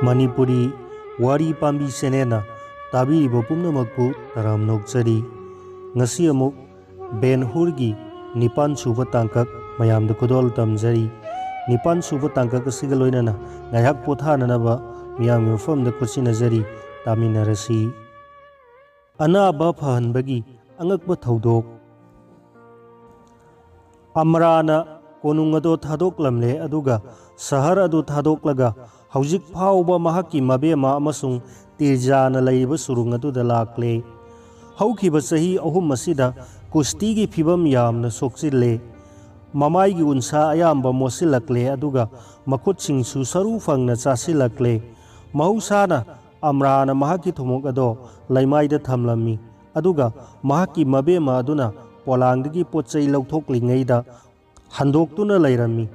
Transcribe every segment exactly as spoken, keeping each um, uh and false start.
ꯃꯅꯤꯄꯨꯔꯤ ꯋꯥꯔꯤ ꯄꯥꯝꯕꯤ ꯆꯦꯅꯦꯜꯅ ꯇꯥꯕꯤꯔꯤꯕ ꯄꯨꯝꯅꯃꯛꯄꯨ ꯇꯔꯥꯝꯅ ꯑꯣꯛꯆꯔꯤ꯫ ꯉꯁꯤ ꯑꯃꯨꯛ ꯕꯦꯟ ꯍꯨꯔꯒꯤ ꯅꯤꯄꯥꯟ ꯁꯨꯕ ꯇꯥꯡꯀꯛ ꯃꯌꯥꯝꯗ ꯈꯨꯗꯣꯜ ꯇꯝꯖꯔꯤ꯫ ꯅꯤꯄꯥꯟ ꯁꯨꯕ ꯇꯥꯡꯀꯛ ꯑꯁꯤꯒ ꯂꯣꯏꯅꯅ ꯉꯥꯏꯍꯥꯛ ꯄꯣꯊꯥꯅꯅꯕ ꯃꯤꯌꯥꯝꯒꯤ ꯃꯐꯝꯗ ꯈꯨꯠꯁꯤꯟꯅꯖꯔꯤ꯫ ꯇꯥꯃꯤꯟꯅꯔꯁꯤ꯫ ꯑꯅꯥꯕ ꯐꯍꯟꯕꯒꯤ ꯑꯉꯛꯄ ꯊꯧꯗꯣꯛ꯫ ꯑꯃꯔꯥꯅ ꯀꯣꯅꯨꯡ ꯑꯗꯨ ꯊꯥꯗꯣꯛꯂꯝꯂꯦ, ꯑꯗꯨꯒ ꯁꯍꯔ ꯑꯗꯨ ꯊꯥꯗꯣꯛꯂꯒ ꯍꯧꯖꯤꯛ ꯐꯥꯎꯕ ꯃꯍꯥꯛꯀꯤ ꯃꯕꯦꯝꯃ ꯑꯃꯁꯨꯡ ꯇꯤꯔꯖꯥꯅ ꯂꯩꯔꯤꯕ ꯁꯨꯔꯨꯡ ꯑꯗꯨꯗ ꯂꯥꯛꯂꯦ꯫ ꯍꯧꯈꯤꯕ ꯆꯍꯤ ꯑꯍꯨꯝ ꯑꯁꯤꯗ ꯀꯨꯁꯇꯤꯒꯤ ꯐꯤꯕꯝ ꯌꯥꯝꯅ ꯁꯣꯛꯆꯤꯜꯂꯦ꯫ ꯃꯃꯥꯏꯒꯤ ꯎꯟꯁꯥ ꯑꯌꯥꯝꯕ ꯃꯣꯠꯁꯤꯜꯂꯛꯂꯦ, ꯑꯗꯨꯒ ꯃꯈꯨꯠꯁꯤꯡꯁꯨ ꯁꯔꯨ ꯐꯪꯅ ꯆꯥꯁꯤꯜꯂꯛꯂꯦ꯫ ꯃꯍꯧꯁꯥꯅ ꯑꯝꯔꯥꯅ ꯃꯍꯥꯛꯀꯤ ꯊꯨꯝꯃꯣꯛ ꯑꯗꯣ ꯂꯩꯃꯥꯏꯗ ꯊꯝꯂꯝꯃꯤ, ꯑꯗꯨꯒ ꯃꯍꯥꯛꯀꯤ ꯃꯕꯦꯝꯃ ꯑꯗꯨꯅ ꯄꯣꯂꯥꯡꯗꯒꯤ ꯄꯣꯠ ꯆꯩ ꯂꯧꯊꯣꯛꯂꯤꯉꯩꯗ ꯍꯟꯗꯣꯛꯇꯨꯅ ꯂꯩꯔꯝꯃꯤ꯫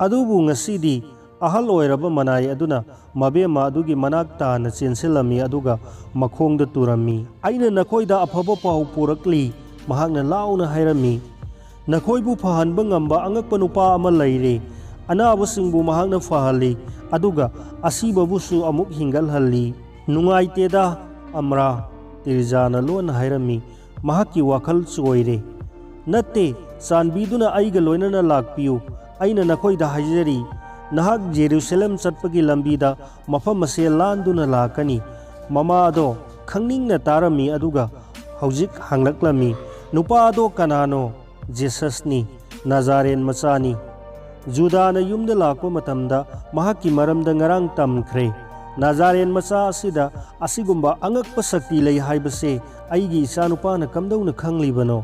ꯑꯗꯨꯕꯨ ꯉꯁꯤꯗꯤ ꯑꯍꯜ ꯑꯣꯏꯔꯕ ꯃꯅꯥꯏ ꯑꯗꯨꯅ ꯃꯕꯦꯝꯃ ꯑꯗꯨꯒꯤ ꯃꯅꯥꯛ ꯇꯥꯅ ꯆꯦꯟꯁꯤꯜꯂꯝꯃꯤ, ꯑꯗꯨꯒ ꯃꯈꯣꯡꯗ ꯇꯨꯔꯝꯃꯤ꯫ "ꯑꯩꯅ ꯅꯈꯣꯏꯗ ꯑꯐꯕ ꯄꯥꯎ ꯄꯨꯔꯛꯂꯤ," ꯃꯍꯥꯛꯅ ꯂꯥꯎꯅ ꯍꯥꯏꯔꯝꯃꯤ꯫ "ꯅꯈꯣꯏꯕꯨ ꯐꯍꯟꯕ ꯉꯝꯕ ꯑꯉꯛꯄ ꯅꯨꯄꯥ ꯑꯃ ꯂꯩꯔꯦ꯫ ꯑꯅꯥꯕꯁꯤꯡꯕꯨ ꯃꯍꯥꯛꯅ ꯐꯍꯜꯂꯤ, ꯑꯗꯨꯒ ꯑꯁꯤꯕꯕꯨꯁꯨ ꯑꯃꯨꯛ ꯍꯤꯡꯒꯠꯍꯜꯂꯤ꯫" "ꯅꯨꯡꯉꯥꯏꯇꯦꯗ, ꯑꯝꯔꯥ," ꯇꯤꯔꯖꯥꯅ ꯂꯣꯟꯅ ꯍꯥꯏꯔꯝꯃꯤ꯫ ꯃꯍꯥꯛꯀꯤ ꯋꯥꯈꯜ ꯆꯣꯏꯔꯦ꯫ "ꯅꯠꯇꯦ, ꯆꯥꯟꯕꯤꯗꯨꯅ ꯑꯩꯒ ꯂꯣꯏꯅꯅ ꯂꯥꯛꯄꯤꯌꯨ꯫ ꯑꯩꯅ ꯅꯈꯣꯏꯗ ꯍꯥꯏꯖꯔꯤ, ꯅꯍꯥꯛ ꯖꯦꯔꯨꯁꯂꯦꯝ ꯆꯠꯄꯒꯤ ꯂꯝꯕꯤꯗ ꯃꯐꯝ ꯑꯁꯦ ꯂꯥꯟꯗꯨꯅ ꯂꯥꯛꯀꯅꯤ꯫" ꯃꯃꯥ ꯑꯗꯣ ꯈꯪꯅꯤꯡꯅ ꯇꯥꯔꯝꯃꯤ, ꯑꯗꯨꯒ ꯍꯧꯖꯤꯛ ꯍꯪꯂꯛꯂꯝꯃꯤ, "ꯅꯨꯄꯥ ꯑꯗꯣ ꯀꯅꯥꯅꯣ?" "ꯖꯦꯁꯁꯅꯤ, ꯅꯥꯖꯥꯔꯦꯟ ꯃꯆꯥꯅꯤ꯫ ꯖꯨꯗꯥꯅ ꯌꯨꯝꯗ ꯂꯥꯛꯄ ꯃꯇꯝꯗ ꯃꯍꯥꯛꯀꯤ ꯃꯔꯝꯗ ꯉꯔꯥꯡ ꯇꯝꯈ꯭ꯔꯦ꯫ ꯅꯥꯖꯥꯔꯦꯟ ꯃꯆꯥ ꯑꯁꯤꯗ ꯑꯁꯤꯒꯨꯝꯕ ꯑꯉꯛꯄ ꯁꯛꯇꯤ ꯂꯩ ꯍꯥꯏꯕꯁꯦ ꯑꯩꯒꯤ ꯏꯆꯥꯅꯨꯄꯥꯅ ꯀꯝꯗꯧꯅ ꯈꯪꯂꯤꯕꯅꯣ?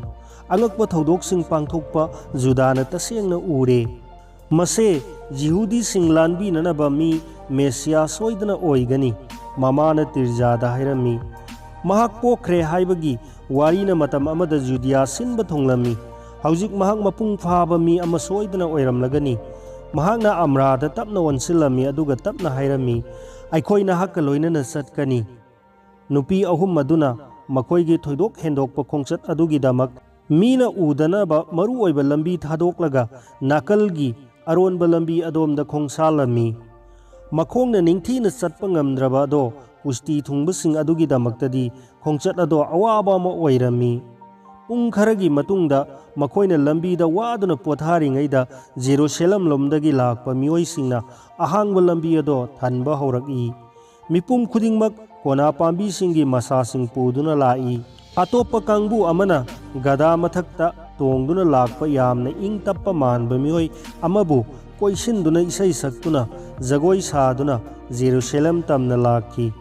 ꯑꯉꯛꯄ ꯊꯧꯗꯣꯛꯁꯤꯡ ꯄꯥꯡꯊꯣꯛꯄ ꯖꯨꯗꯥꯅ ꯇꯁꯦꯡꯅ ꯎꯔꯦ꯫ ꯃꯁꯦ ꯖꯤꯍꯨꯗꯤꯁꯤꯡ ꯂꯥꯟꯕꯤꯅꯅꯕ ꯃꯤ ꯃꯦꯁꯤꯌꯥ ꯁꯣꯏꯗꯅ ꯑꯣꯏꯒꯅꯤ," ꯃꯃꯥꯅ ꯇꯤꯔꯖꯥꯗ ꯍꯥꯏꯔꯝꯃꯤ꯫ "ꯃꯍꯥꯛ ꯄꯣꯛꯈ꯭ꯔꯦ ꯍꯥꯏꯕꯒꯤ ꯋꯥꯔꯤꯅ ꯃꯇꯝ ꯑꯃꯗ ꯖꯨꯗꯤꯌꯥ ꯁꯤꯟꯕ ꯊꯨꯡꯂꯝꯃꯤ꯫ ꯍꯧꯖꯤꯛ ꯃꯍꯥꯛ ꯃꯄꯨꯡ ꯐꯥꯕ ꯃꯤ ꯑꯃ ꯁꯣꯏꯗꯅ ꯑꯣꯏꯔꯝꯂꯒꯅꯤ꯫" ꯃꯍꯥꯛꯅ ꯑꯝꯔꯥꯗ ꯇꯞꯅ ꯑꯣꯟꯁꯤꯜꯂꯝꯃꯤ, ꯑꯗꯨꯒ ꯇꯞꯅ ꯍꯥꯏꯔꯝꯃꯤ, "ꯑꯩꯈꯣꯏ ꯅꯍꯥꯛꯀ ꯂꯣꯏꯅꯅ ꯆꯠꯀꯅꯤ꯫" ꯅꯨꯄꯤ ꯑꯍꯨꯝ ꯑꯗꯨꯅ ꯃꯈꯣꯏꯒꯤ ꯊꯣꯏꯗꯣꯛ ꯍꯦꯟꯗꯣꯛꯄ ꯈꯣꯡꯆꯠ ꯑꯗꯨꯒꯤꯗꯃꯛ ꯃꯤꯅ ꯎꯗꯅꯕ ꯃꯔꯨꯑꯣꯏꯕ ꯂꯝꯕꯤ ꯊꯥꯗꯣꯛꯂꯒ ꯅꯥꯀꯜꯒꯤ ꯑꯔꯣꯟꯕ ꯂꯝꯕꯤ ꯑꯗꯣꯝꯗ ꯈꯣꯡꯁꯥꯜꯂꯝꯃꯤ꯫ ꯃꯈꯣꯡꯅ ꯅꯤꯡꯊꯤꯅ ꯆꯠꯄ ꯉꯝꯗ꯭ꯔꯕ ꯑꯗꯣ ꯀꯨꯁꯇꯤ ꯊꯨꯡꯕꯁꯤꯡ ꯑꯗꯨꯒꯤꯗꯃꯛꯇꯗꯤ ꯈꯣꯡꯆꯠ ꯑꯗꯣ ꯑꯋꯥꯕ ꯑꯃ ꯑꯣꯏꯔꯝꯃꯤ꯫ ꯄꯨꯡ ꯈꯔꯒꯤ ꯃꯇꯨꯡꯗ ꯃꯈꯣꯏꯅ ꯂꯝꯕꯤꯗ ꯋꯥꯗꯨꯅ ꯄꯣꯊꯥꯔꯤꯉꯩꯗ ꯖꯦꯔꯨꯁꯂꯝ ꯂꯣꯝꯗꯒꯤ ꯂꯥꯛꯄ ꯃꯤꯑꯣꯏꯁꯤꯡꯅ ꯑꯍꯥꯡꯕ ꯂꯝꯕꯤ ꯑꯗꯣ ꯊꯟꯕ ꯍꯧꯔꯛꯏ꯫ ꯃꯤꯄꯨꯝ ꯈꯨꯗꯤꯡꯃꯛ ꯀꯣꯅꯥ ꯄꯥꯝꯕꯤꯁꯤꯡꯒꯤ ꯃꯁꯥꯁꯤꯡ ꯄꯨꯗꯨꯅ ꯂꯥꯛꯏ꯫ ꯑꯇꯣꯞꯄ ꯀꯥꯡꯕꯨ ꯑꯃꯅ ꯒꯙꯥ ꯃꯊꯛꯇ ꯇꯣꯡꯗꯨꯅ ꯂꯥꯛꯄ ꯌꯥꯝꯅ ꯏꯪ ꯇꯞꯄ ꯃꯥꯟꯕ ꯃꯤꯑꯣꯏ ꯑꯃꯕꯨ ꯀꯣꯏꯁꯤꯟꯗꯨꯅ ꯏꯁꯩ ꯁꯛꯇꯨꯅ ꯖꯒꯣꯏ ꯁꯥꯗꯨꯅ ꯖꯦꯔꯨꯁꯂꯝ ꯇꯝꯅ ꯂꯥꯛꯈꯤ꯫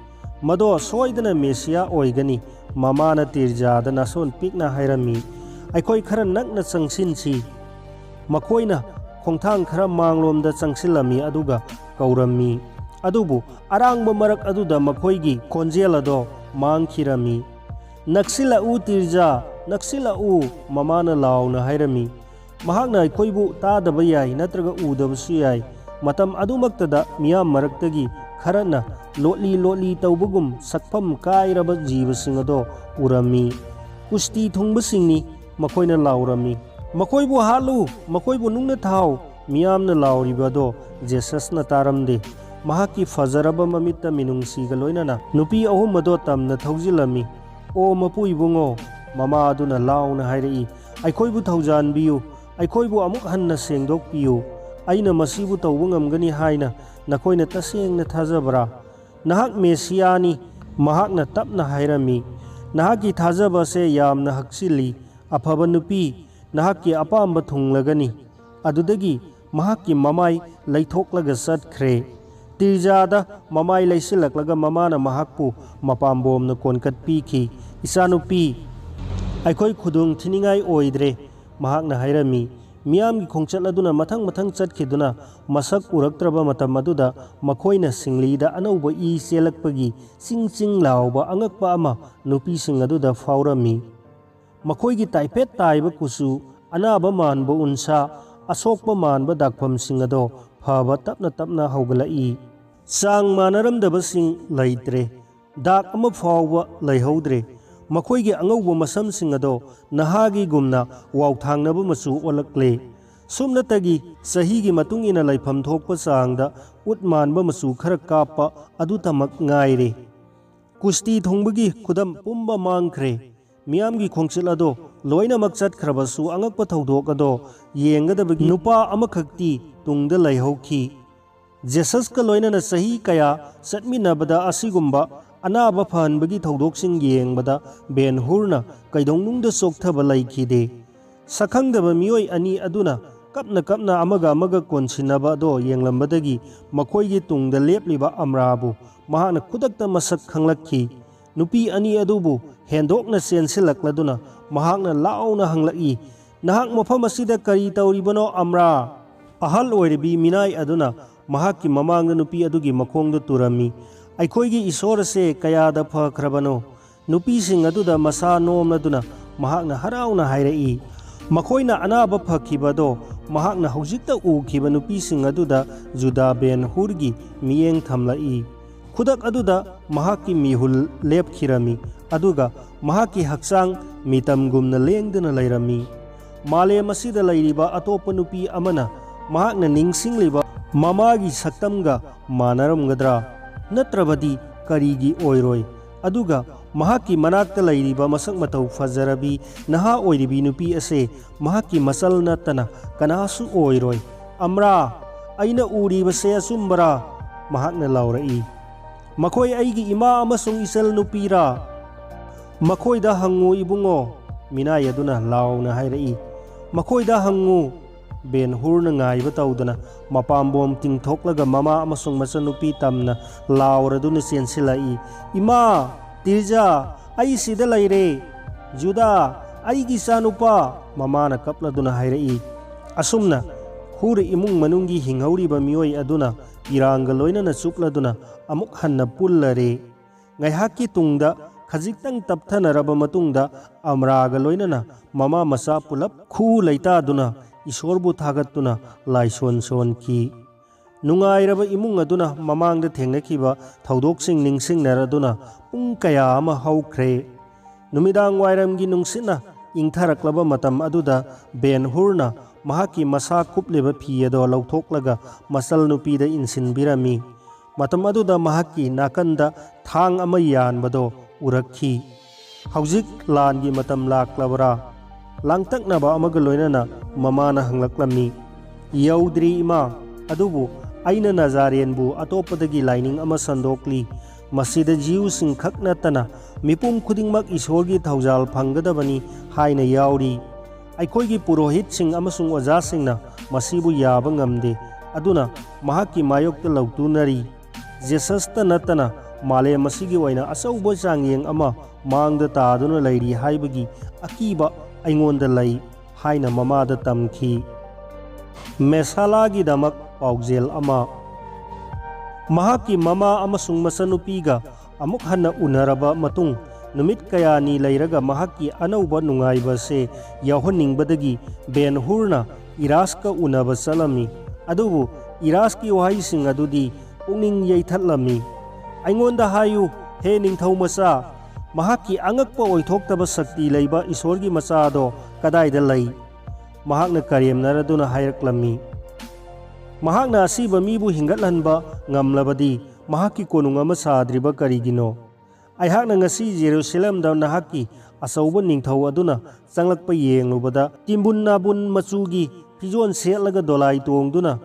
ꯃꯗꯣ ꯁꯣꯏꯗꯅ ꯃꯦꯁꯤꯌꯥ ꯑꯣꯏꯒꯅꯤ꯫ ꯃꯃꯥꯅ ꯇꯤꯔꯖꯥꯗ ꯅꯥꯁꯣꯟ ꯄꯤꯛꯅ ꯍꯥꯏꯔꯝꯃꯤ, "ꯑꯩꯈꯣꯏ ꯈꯔ ꯅꯛꯅ ꯆꯪꯁꯤꯟꯁꯤ꯫" ꯃꯈꯣꯏꯅ ꯈꯣꯡꯊꯥꯡ ꯈꯔ ꯃꯥꯡꯂꯣꯝꯗ ꯆꯪꯁꯤꯜꯂꯝꯃꯤ ꯑꯗꯨꯒ ꯀꯧꯔꯝꯃꯤ꯫ ꯑꯗꯨꯕꯨ ꯑꯔꯥꯡꯕ ꯃꯔꯛ ꯑꯗꯨꯗ ꯃꯈꯣꯏꯒꯤ ꯈꯣꯟꯖꯦꯜ ꯑꯗꯣ ꯃꯥꯡꯈꯤꯔꯝꯃꯤ꯫ "ꯅꯛꯁꯤꯜꯂꯛꯎ ꯇꯤꯔꯖꯥ, ꯅꯛꯁꯤꯜꯂꯛꯎ," ꯃꯃꯥꯅ ꯂꯥꯎꯅ ꯍꯥꯏꯔꯝꯃꯤ꯫ ꯃꯍꯥꯛꯅ ꯑꯩꯈꯣꯏꯕꯨ ꯇꯥꯗꯕ ꯌꯥꯏ ꯅꯠꯇ꯭ꯔꯒ ꯎꯗꯕꯁꯨ ꯌꯥꯏ꯫ ꯃꯇꯝ ꯑꯗꯨꯃꯛꯇꯗ ꯃꯤꯌꯥꯝ ꯃꯔꯛꯇꯒꯤ ꯈꯔꯅ ꯂꯣꯠꯂꯤ ꯂꯣꯠꯂꯤ ꯇꯧꯕꯒꯨꯝ ꯁꯛꯐꯝ ꯀꯥꯏꯔꯕ ꯖꯤꯕꯁꯤꯡ ꯑꯗꯣ ꯎꯔꯝꯃꯤ꯫ "ꯀꯨꯁꯇꯤ ꯊꯨꯡꯕꯁꯤꯡꯅꯤ," ꯃꯈꯣꯏꯅ ꯂꯥꯎꯔꯝꯃꯤ꯫ "ꯃꯈꯣꯏꯕꯨ ꯍꯥꯠꯂꯨ, ꯃꯈꯣꯏꯕꯨ ꯅꯨꯡꯅ ꯊꯥꯎ!" ꯃꯤꯌꯥꯝꯅ ꯂꯥꯎꯔꯤꯕ ꯑꯗꯣ ꯖꯦꯁꯁꯅ ꯇꯥꯔꯝꯗꯦ꯫ ꯃꯍꯥꯛꯀꯤ ꯐꯖꯔꯕ ꯃꯃꯤꯠꯇ ꯃꯤꯅꯨꯡꯁꯤꯒ ꯂꯣꯏꯅꯅ ꯅꯨꯄꯤ ꯑꯍꯨꯝ ꯑꯗꯣ ꯇꯝꯅ ꯊꯧꯖꯤꯜꯂꯝꯃꯤ꯫ "ꯑꯣ ꯃꯄꯨ ꯏꯕꯨꯡꯉꯣ," ꯃꯃꯥ ꯑꯗꯨꯅ ꯂꯥꯎꯅ ꯍꯥꯏꯔꯛꯏ, "ꯑꯩꯈꯣꯏꯕꯨ ꯊꯧꯖꯥꯟꯕꯤꯌꯨ, ꯑꯩꯈꯣꯏꯕꯨ ꯑꯃꯨꯛ ꯍꯟꯅ ꯁꯦꯡꯗꯣꯛꯄꯤꯌꯨ꯫ ꯑꯩꯅ ꯃꯁꯤꯕꯨ ꯇꯧꯕ ꯉꯝꯒꯅꯤ ꯍꯥꯏꯅ ꯅꯈꯣꯏꯅ ꯇꯁꯦꯡꯅ ꯊꯥꯖꯕ꯭ꯔꯥ? ꯅꯍꯥꯛ ꯃꯦꯁꯤꯌꯥꯅꯤ," ꯃꯍꯥꯛꯅ ꯇꯞꯅ ꯍꯥꯏꯔꯝꯃꯤ꯫ "ꯅꯍꯥꯛꯀꯤ ꯊꯥꯖꯕ ꯑꯁꯦ ꯌꯥꯝꯅ ꯍꯛꯆꯤꯜꯂꯤ꯫ ꯑꯐꯕ ꯅꯨꯄꯤ, ꯅꯍꯥꯛꯀꯤ ꯑꯄꯥꯝꯕ ꯊꯨꯡꯂꯒꯅꯤ꯫" ꯑꯗꯨꯗꯒꯤ ꯃꯍꯥꯛꯀꯤ ꯃꯃꯥꯏ ꯂꯩꯊꯣꯛꯂꯒ ꯆꯠꯈ꯭ꯔꯦ꯫ ꯇꯤꯔꯖꯥꯗ ꯃꯃꯥꯏ ꯂꯩꯁꯤꯜꯂꯛꯂꯒ ꯃꯃꯥꯅ ꯃꯍꯥꯛꯄꯨ ꯃꯄꯥꯝꯕꯣꯝꯅ ꯀꯣꯟꯈꯠꯄꯤꯈꯤ꯫ "ꯏꯆꯥꯅꯨꯄꯤ, ꯑꯩꯈꯣꯏ ꯈꯨꯗꯣꯡ ꯊꯤꯅꯤꯡꯉꯥꯏ ꯑꯣꯏꯗ꯭ꯔꯦ," ꯃꯍꯥꯛꯅ ꯍꯥꯏꯔꯝꯃꯤ꯫ ꯃꯤꯌꯥꯝꯒꯤ ꯈꯣꯡꯆꯠ ꯑꯗꯨꯅ ꯃꯊꯪ ꯃꯊꯪ ꯆꯠꯈꯤꯗꯨꯅ ꯃꯁꯛ ꯎꯔꯛꯇ꯭ꯔꯕ ꯃꯇꯝ ꯑꯗꯨꯗ ꯃꯈꯣꯏꯅ ꯁꯤꯡꯂꯤꯗ ꯑꯅꯧꯕ ꯏ ꯆꯦꯜꯂꯛꯄꯒꯤ ꯆꯤꯡ ꯆꯤꯡ ꯂꯥꯎꯕ ꯑꯉꯛꯄ ꯑꯃ ꯅꯨꯄꯤꯁꯤꯡ ꯑꯗꯨꯗ ꯐꯥꯎꯔꯝꯃꯤ꯫ ꯃꯈꯣꯏꯒꯤ ꯇꯥꯏꯐꯦꯠ ꯇꯥꯏꯕ ꯀꯨꯆꯨ, ꯑꯅꯥꯕ ꯃꯥꯟꯕ ꯎꯟꯁꯥ, ꯑꯁꯣꯛꯄ ꯃꯥꯟꯕ ꯗꯥꯛꯐꯝꯁꯤꯡ ꯑꯗꯣ ꯐꯕ ꯇꯞꯅ ꯇꯞꯅ ꯍꯧꯒꯠꯂꯛꯏ꯫ ꯆꯥꯡ ꯃꯥꯟꯅꯔꯝꯗꯕꯁꯤꯡ ꯂꯩꯇ꯭ꯔꯦ꯫ ꯗꯥꯛ ꯑꯃ ꯐꯥꯎꯕ ꯂꯩꯍꯧꯗ꯭ꯔꯦ꯫ ꯃꯈꯣꯏꯒꯤ ꯑꯉꯧꯕ ꯃꯁꯝꯁꯤꯡ ꯑꯗꯣ ꯅꯍꯥꯒꯤꯒꯨꯝꯅ ꯋꯥꯎꯊꯥꯡꯅꯕ ꯃꯆꯨ ꯑꯣꯜꯂꯛꯂꯦ꯫ ꯁꯨꯞꯅꯇꯒꯤ ꯆꯍꯤꯒꯤ ꯃꯇꯨꯡ ꯏꯟꯅ ꯂꯩꯐꯝ ꯊꯣꯛꯄ ꯆꯥꯡꯗ ꯎꯠ ꯃꯥꯟꯕ ꯃꯆꯨ ꯈꯔ ꯀꯥꯞꯄ ꯑꯗꯨꯇꯃꯛ ꯉꯥꯏꯔꯦ꯫ ꯀꯨꯁꯇꯤ ꯊꯣꯡꯕꯒꯤ ꯈꯨꯗꯝ ꯄꯨꯝꯕ ꯃꯥꯡꯈ꯭ꯔꯦ꯫ ꯃꯤꯌꯥꯝꯒꯤ ꯈꯣꯡꯆꯠ ꯑꯗꯣ ꯂꯣꯏꯅꯃꯛ ꯆꯠꯈ꯭ꯔꯕꯁꯨ, ꯑꯉꯛꯄ ꯊꯧꯗꯣꯛ ꯑꯗꯣ ꯌꯦꯡꯒꯗꯕꯒꯤ ꯅꯨꯄꯥ ꯑꯃꯈꯛꯇꯤ ꯇꯨꯡꯗ ꯂꯩꯍꯧꯈꯤ꯫ ꯖꯦꯁꯁꯀ ꯂꯣꯏꯅꯅ ꯆꯍꯤ ꯀꯌꯥ ꯆꯠꯃꯤꯟꯅꯕꯗ ꯑꯁꯤꯒꯨꯝꯕ ꯑꯅꯥꯕ ꯐꯍꯟꯕꯒꯤ ꯊꯧꯗꯣꯛꯁꯤꯡ ꯌꯦꯡꯕꯗ ꯕꯦꯟ ꯍꯨꯔꯅ ꯀꯩꯗꯧꯅꯨꯡꯗ ꯆꯣꯛꯊꯕ ꯂꯩꯈꯤꯗꯦ꯫ ꯁꯛꯈꯪꯗꯕ ꯃꯤꯑꯣꯏ ꯑꯅꯤ ꯑꯗꯨꯅ ꯀꯞꯅ ꯀꯞꯅ ꯑꯃꯒ ꯑꯃꯒ ꯀꯣꯟꯁꯤꯟꯅꯕ ꯑꯗꯣ ꯌꯦꯡꯂꯝꯕꯗꯒꯤ ꯃꯈꯣꯏꯒꯤ ꯇꯨꯡꯗ ꯂꯦꯞꯂꯤꯕ ꯑꯝꯔꯥꯕꯨ ꯃꯍꯥꯛꯅ ꯈꯨꯗꯛꯇ ꯃꯁꯛ ꯈꯪꯂꯛꯈꯤ꯫ ꯅꯨꯄꯤ ꯑꯅꯤ ꯑꯗꯨꯕꯨ ꯍꯦꯟꯗꯣꯛꯅ ꯆꯦꯟꯁꯤꯜꯂꯛꯂꯗꯨꯅ ꯃꯍꯥꯛꯅ ꯂꯥꯎꯅ ꯍꯪꯂꯛꯏ, "ꯅꯍꯥꯛ ꯃꯐꯝ ꯑꯁꯤꯗ ꯀꯔꯤ ꯇꯧꯔꯤꯕꯅꯣ, ꯑꯝꯔꯥ?" ꯑꯍꯜ ꯑꯣꯏꯔꯤꯕꯤ ꯃꯤꯅꯥꯏ ꯑꯗꯨꯅ ꯃꯍꯥꯛꯀꯤ ꯃꯃꯥꯡꯗ ꯅꯨꯄꯤ ꯑꯗꯨꯒꯤ ꯃꯈꯣꯡꯗ ꯇꯨꯔꯝꯃꯤ꯫ "ꯑꯩꯈꯣꯏꯒꯤ ꯏꯁꯣꯔ ꯑꯁꯦ ꯀꯌꯥꯗ ꯐꯈ꯭ꯔꯕꯅꯣ!" ꯅꯨꯄꯤꯁꯤꯡ ꯑꯗꯨꯗ ꯃꯁꯥ ꯅꯣꯝꯂꯗꯨꯅ ꯃꯍꯥꯛꯅ ꯍꯔꯥꯎꯅ ꯍꯥꯏꯔꯛꯏ꯫ ꯃꯈꯣꯏꯅ ꯑꯅꯥꯕ ꯐꯈꯤꯕꯗꯣ ꯃꯍꯥꯛꯅ ꯍꯧꯖꯤꯛꯇ ꯎꯈꯤꯕ ꯅꯨꯄꯤꯁꯤꯡ ꯑꯗꯨꯗ ꯖꯨꯗꯥ ꯕꯦꯟ ꯍꯨꯔꯒꯤ ꯃꯤꯠꯌꯦꯡ ꯊꯝꯂꯛꯏ꯫ ꯈꯨꯗꯛ ꯑꯗꯨꯗ ꯃꯍꯥꯛꯀꯤ ꯃꯤꯍꯨꯜ ꯂꯦꯞꯈꯤꯔꯝꯃꯤ, ꯑꯗꯨꯒ ꯃꯍꯥꯛꯀꯤ ꯍꯛꯆꯥꯡ ꯃꯤꯇꯝꯒꯨꯝꯅ ꯂꯦꯡꯗꯅ ꯂꯩꯔꯝꯃꯤ꯫ ꯃꯥꯂꯦꯝ ꯑꯁꯤꯗ ꯂꯩꯔꯤꯕ ꯑꯇꯣꯞꯄ ꯅꯨꯄꯤ ꯑꯃꯅ ꯃꯍꯥꯛꯅ ꯅꯤꯡꯁꯤꯡꯂꯤꯕ ꯃꯃꯥꯒꯤ ꯁꯛꯇꯝꯒ ꯃꯥꯟꯅꯔꯝꯒꯗ꯭ꯔꯥ? ꯅꯠꯇ꯭ꯔꯕꯗꯤ ꯀꯔꯤꯒꯤ ꯑꯣꯏꯔꯣꯏ? ꯑꯗꯨꯒ ꯃꯍꯥꯛꯀꯤ ꯃꯅꯥꯛꯇ ꯂꯩꯔꯤꯕ ꯃꯁꯛ ꯃꯇꯧ ꯐꯖꯔꯕꯤ ꯅꯍꯥ ꯑꯣꯏꯔꯤꯕꯤ ꯅꯨꯄꯤ ꯑꯁꯦ ꯃꯍꯥꯛꯀꯤ ꯃꯆꯜ ꯅꯠꯇꯅ ꯀꯅꯥꯁꯨ ꯑꯣꯏꯔꯣꯏ꯫ "ꯑꯝꯔꯥ, ꯑꯩꯅ ꯎꯔꯤꯕꯁꯦ ꯑꯆꯨꯝꯕꯔꯥ?" ꯃꯍꯥꯛꯅ ꯂꯥꯎꯔꯛꯏ꯫ "ꯃꯈꯣꯏ ꯑꯩꯒꯤ ꯏꯃꯥ ꯑꯃꯁꯨꯡ ꯏꯆꯜ ꯅꯨꯄꯤꯔꯥ?" "ꯃꯈꯣꯏꯗ ꯍꯪꯉꯨ, ꯏꯕꯨꯡꯉꯣ," ꯃꯤꯅꯥꯏ ꯑꯗꯨꯅ ꯂꯥꯎꯅ ꯍꯥꯏꯔꯛꯏ꯫ "ꯃꯈꯣꯏꯗ ꯍꯪꯉꯨ!" ꯕꯦꯟ ꯍꯨꯔꯅ ꯉꯥꯏꯕ ꯇꯧꯗꯅ ꯃꯄꯥꯝꯕꯣꯝ ꯇꯤꯡꯊꯣꯛꯂꯒ ꯃꯃꯥ ꯑꯃꯁꯨꯡ ꯃꯆꯟꯅꯨꯄꯤ ꯇꯝꯅ ꯂꯥꯎꯔꯗꯨꯅ ꯆꯦꯟꯁꯤꯜꯂꯛꯏ꯫ "ꯏꯃꯥ! ꯇꯤꯔꯖꯥ! ꯑꯩ ꯁꯤꯗ ꯂꯩꯔꯦ! ꯖꯨꯗꯥ! ꯑꯩꯒꯤ ꯏꯆꯥꯅꯨꯄꯥ!" ꯃꯃꯥꯅ ꯀꯞꯂꯗꯨꯅ ꯍꯥꯏꯔꯛꯏ꯫ ꯑꯁꯨꯝꯅ ꯍꯨꯔ ꯏꯃꯨꯡ ꯃꯅꯨꯡꯒꯤ ꯍꯤꯡꯍꯧꯔꯤꯕ ꯃꯤꯑꯣꯏ ꯑꯗꯨꯅ ꯄꯤꯔꯥꯡꯒ ꯂꯣꯏꯅꯅ ꯆꯨꯞꯂꯗꯨꯅ ꯑꯃꯨꯛ ꯍꯟꯅ ꯄꯨꯜꯂꯔꯦ꯫ ꯉꯥꯏꯍꯥꯛꯀꯤ ꯇꯨꯡꯗ, ꯈꯖꯤꯛꯇꯪ ꯇꯞꯊꯅꯔꯕ ꯃꯇꯨꯡꯗ, ꯑꯝꯔꯥꯒ ꯂꯣꯏꯅꯅ ꯃꯃꯥ ꯃꯆꯥ ꯄꯨꯂꯞ ꯈꯨꯎ ꯂꯩꯇꯥꯗꯨꯅ ꯏꯁꯣꯔꯕꯨ ꯊꯥꯒꯠꯇꯨꯅ ꯂꯥꯏꯁꯣꯟ ꯁꯣꯟꯈꯤ꯫ ꯅꯨꯡꯉꯥꯏꯔꯕ ꯏꯃꯨꯡ ꯑꯗꯨꯅ ꯃꯃꯥꯡꯗ ꯊꯦꯡꯅꯈꯤꯕ ꯊꯧꯗꯣꯛꯁꯤꯡ ꯅꯤꯡꯁꯤꯡꯅꯔꯗꯨꯅ ꯄꯨꯡ ꯀꯌꯥ ꯑꯃ ꯍꯧꯈ꯭ꯔꯦ꯫ ꯅꯨꯃꯤꯗꯥꯡ ꯋꯥꯏꯔꯝꯒꯤ ꯅꯨꯡꯁꯤꯠꯅ ꯏꯪꯊꯔꯛꯂꯕ ꯃꯇꯝ ꯑꯗꯨꯗ, ꯕꯦꯟ ꯍꯨꯔꯅ ꯃꯍꯥꯛꯀꯤ ꯃꯁꯥ ꯀꯨꯞꯂꯤꯕ ꯐꯤ ꯑꯗꯣ ꯂꯧꯊꯣꯛꯂꯒ ꯃꯆꯜ ꯅꯨꯄꯤꯗ ꯏꯟꯁꯤꯟꯕꯤꯔꯝꯃꯤ꯫ ꯃꯇꯝ ꯑꯗꯨꯗ ꯃꯍꯥꯛꯀꯤ ꯅꯥꯀꯟꯗ ꯊꯥꯡ ꯑꯃ ꯌꯥꯟꯕꯗꯣ ꯎꯔꯛꯈꯤ꯫ "ꯍꯧꯖꯤꯛ ꯂꯥꯟꯒꯤ ꯃꯇꯝ ꯂꯥꯛꯂꯕ꯭ꯔꯥ?" ꯂꯥꯡꯇꯛꯅꯕ ꯑꯃꯒ ꯂꯣꯏꯅꯅ ꯃꯃꯥꯅ ꯍꯪꯂꯛꯂꯝꯃꯤ꯫ "ꯌꯧꯗ꯭ꯔꯤ, ꯏꯃꯥ, ꯑꯗꯨꯕꯨ ꯑꯩꯅ ꯅꯖꯥꯔꯦꯟꯕꯨ ꯑꯇꯣꯞꯄꯗꯒꯤ ꯂꯥꯏꯅꯤꯡ ꯑꯃ ꯁꯟꯗꯣꯛꯂꯤ꯫ ꯃꯁꯤꯗ ꯖꯤꯎꯁꯤꯡ ꯈꯛ ꯅꯠꯇꯅ ꯃꯤꯄꯨꯝ ꯈꯨꯗꯤꯡꯃꯛ ꯏꯁꯣꯔꯒꯤ ꯊꯧꯖꯥꯜ ꯐꯪꯒꯗꯕꯅꯤ ꯍꯥꯏꯅ ꯌꯥꯎꯔꯤ꯫ ꯑꯩꯈꯣꯏꯒꯤ ꯄꯨꯔꯣꯍꯤꯠꯁꯤꯡ ꯑꯃꯁꯨꯡ ꯑꯣꯖꯥꯁꯤꯡꯅ ꯃꯁꯤꯕꯨ ꯌꯥꯕ ꯉꯝꯗꯦ, ꯑꯗꯨꯅ ꯃꯍꯥꯛꯀꯤ ꯃꯥꯌꯣꯛꯇ ꯂꯧꯇꯨꯅꯔꯤ꯫ ꯖꯦꯁꯁꯇ ꯅꯠꯇꯅ ꯃꯥꯂꯦꯝ ꯑꯁꯤꯒꯤ ꯑꯣꯏꯅ ꯑꯆꯧꯕ ꯆꯥꯡꯌꯦꯡ ꯑꯃ ꯃꯥꯡꯗ ꯇꯥꯗꯨꯅ ꯂꯩꯔꯤ ꯍꯥꯏꯕꯒꯤ ꯑꯀꯤꯕ ꯑꯩꯉꯣꯟꯗ ꯂꯩ" ꯍꯥꯏꯅ ꯃꯃꯥꯗ ꯇꯝꯈꯤ꯫ ꯃꯦꯁꯥꯂꯥꯒꯤꯗꯃꯛ ꯄꯥꯎꯖꯦꯜ ꯑꯃ꯫ ꯃꯍꯥꯛꯀꯤ ꯃꯃꯥ ꯑꯃꯁꯨꯡ ꯃꯆꯟꯅꯨꯄꯤꯒ ꯑꯃꯨꯛ ꯍꯟꯅ ꯎꯅꯔꯕ ꯃꯇꯨꯡ, ꯅꯨꯃꯤꯠ ꯀꯌꯥꯅꯤ ꯂꯩꯔꯒ ꯃꯍꯥꯛꯀꯤ ꯑꯅꯧꯕ ꯅꯨꯡꯉꯥꯏꯕꯁꯦ ꯌꯥꯎꯍꯟꯅꯤꯡꯕꯗꯒꯤ ꯕꯦꯟ ꯍꯨꯔꯅ ꯏꯔꯥꯁꯀ ꯎꯅꯕ ꯆꯠꯂꯝꯃꯤ꯫ ꯑꯗꯨꯕꯨ ꯏꯔꯥꯁꯀꯤ ꯋꯥꯍꯩꯁꯤꯡ ꯑꯗꯨꯗꯤ ꯄꯨꯛꯅꯤꯡ ꯌꯩꯊꯠꯂꯝꯃꯤ꯫ "ꯑꯩꯉꯣꯟꯗ ꯍꯥꯏꯌꯨ, ꯍꯦ ꯅꯤꯡꯊꯧ ꯃꯆꯥ, ꯃꯍꯥꯛꯀꯤ ꯑꯉꯛꯄ ꯑꯣꯏꯊꯣꯛꯇꯕ ꯁꯛꯇꯤ ꯂꯩꯕ ꯏꯁꯣꯔꯒꯤ ꯃꯆꯥꯗꯣ ꯀꯗꯥꯏꯗ ꯂꯩ?" ꯃꯍꯥꯛꯅ ꯀꯔꯦꯝꯅꯔꯗꯨꯅ ꯍꯥꯏꯔꯛꯂꯝꯃꯤ꯫ "ꯃꯍꯥꯛꯅ ꯑꯁꯤꯕ ꯃꯤꯕꯨ ꯍꯤꯡꯒꯠꯍꯟꯕ ꯉꯝꯂꯕꯗꯤ ꯃꯍꯥꯛꯀꯤ ꯀꯣꯅꯨꯡ ꯑꯃ ꯁꯥꯗ꯭ꯔꯤꯕ ꯀꯔꯤꯒꯤꯅꯣ? ꯑꯩꯍꯥꯛꯅ ꯉꯁꯤ ꯖꯦꯔꯨꯁꯂꯦꯝꯗ ꯅꯍꯥꯛꯀꯤ ꯑꯆꯧꯕ ꯅꯤꯡꯊꯧ ꯑꯗꯨꯅ ꯆꯪꯂꯛꯄ ꯌꯦꯡꯂꯨꯕꯗ, ꯇꯤꯝꯕꯨꯟ ꯅꯥꯕꯨꯟ ꯃꯆꯨꯒꯤ ꯐꯤꯖꯣꯜ ꯁꯦꯠꯂꯒ ꯗꯣꯂꯥꯏ ꯇꯣꯡꯗꯨꯅ,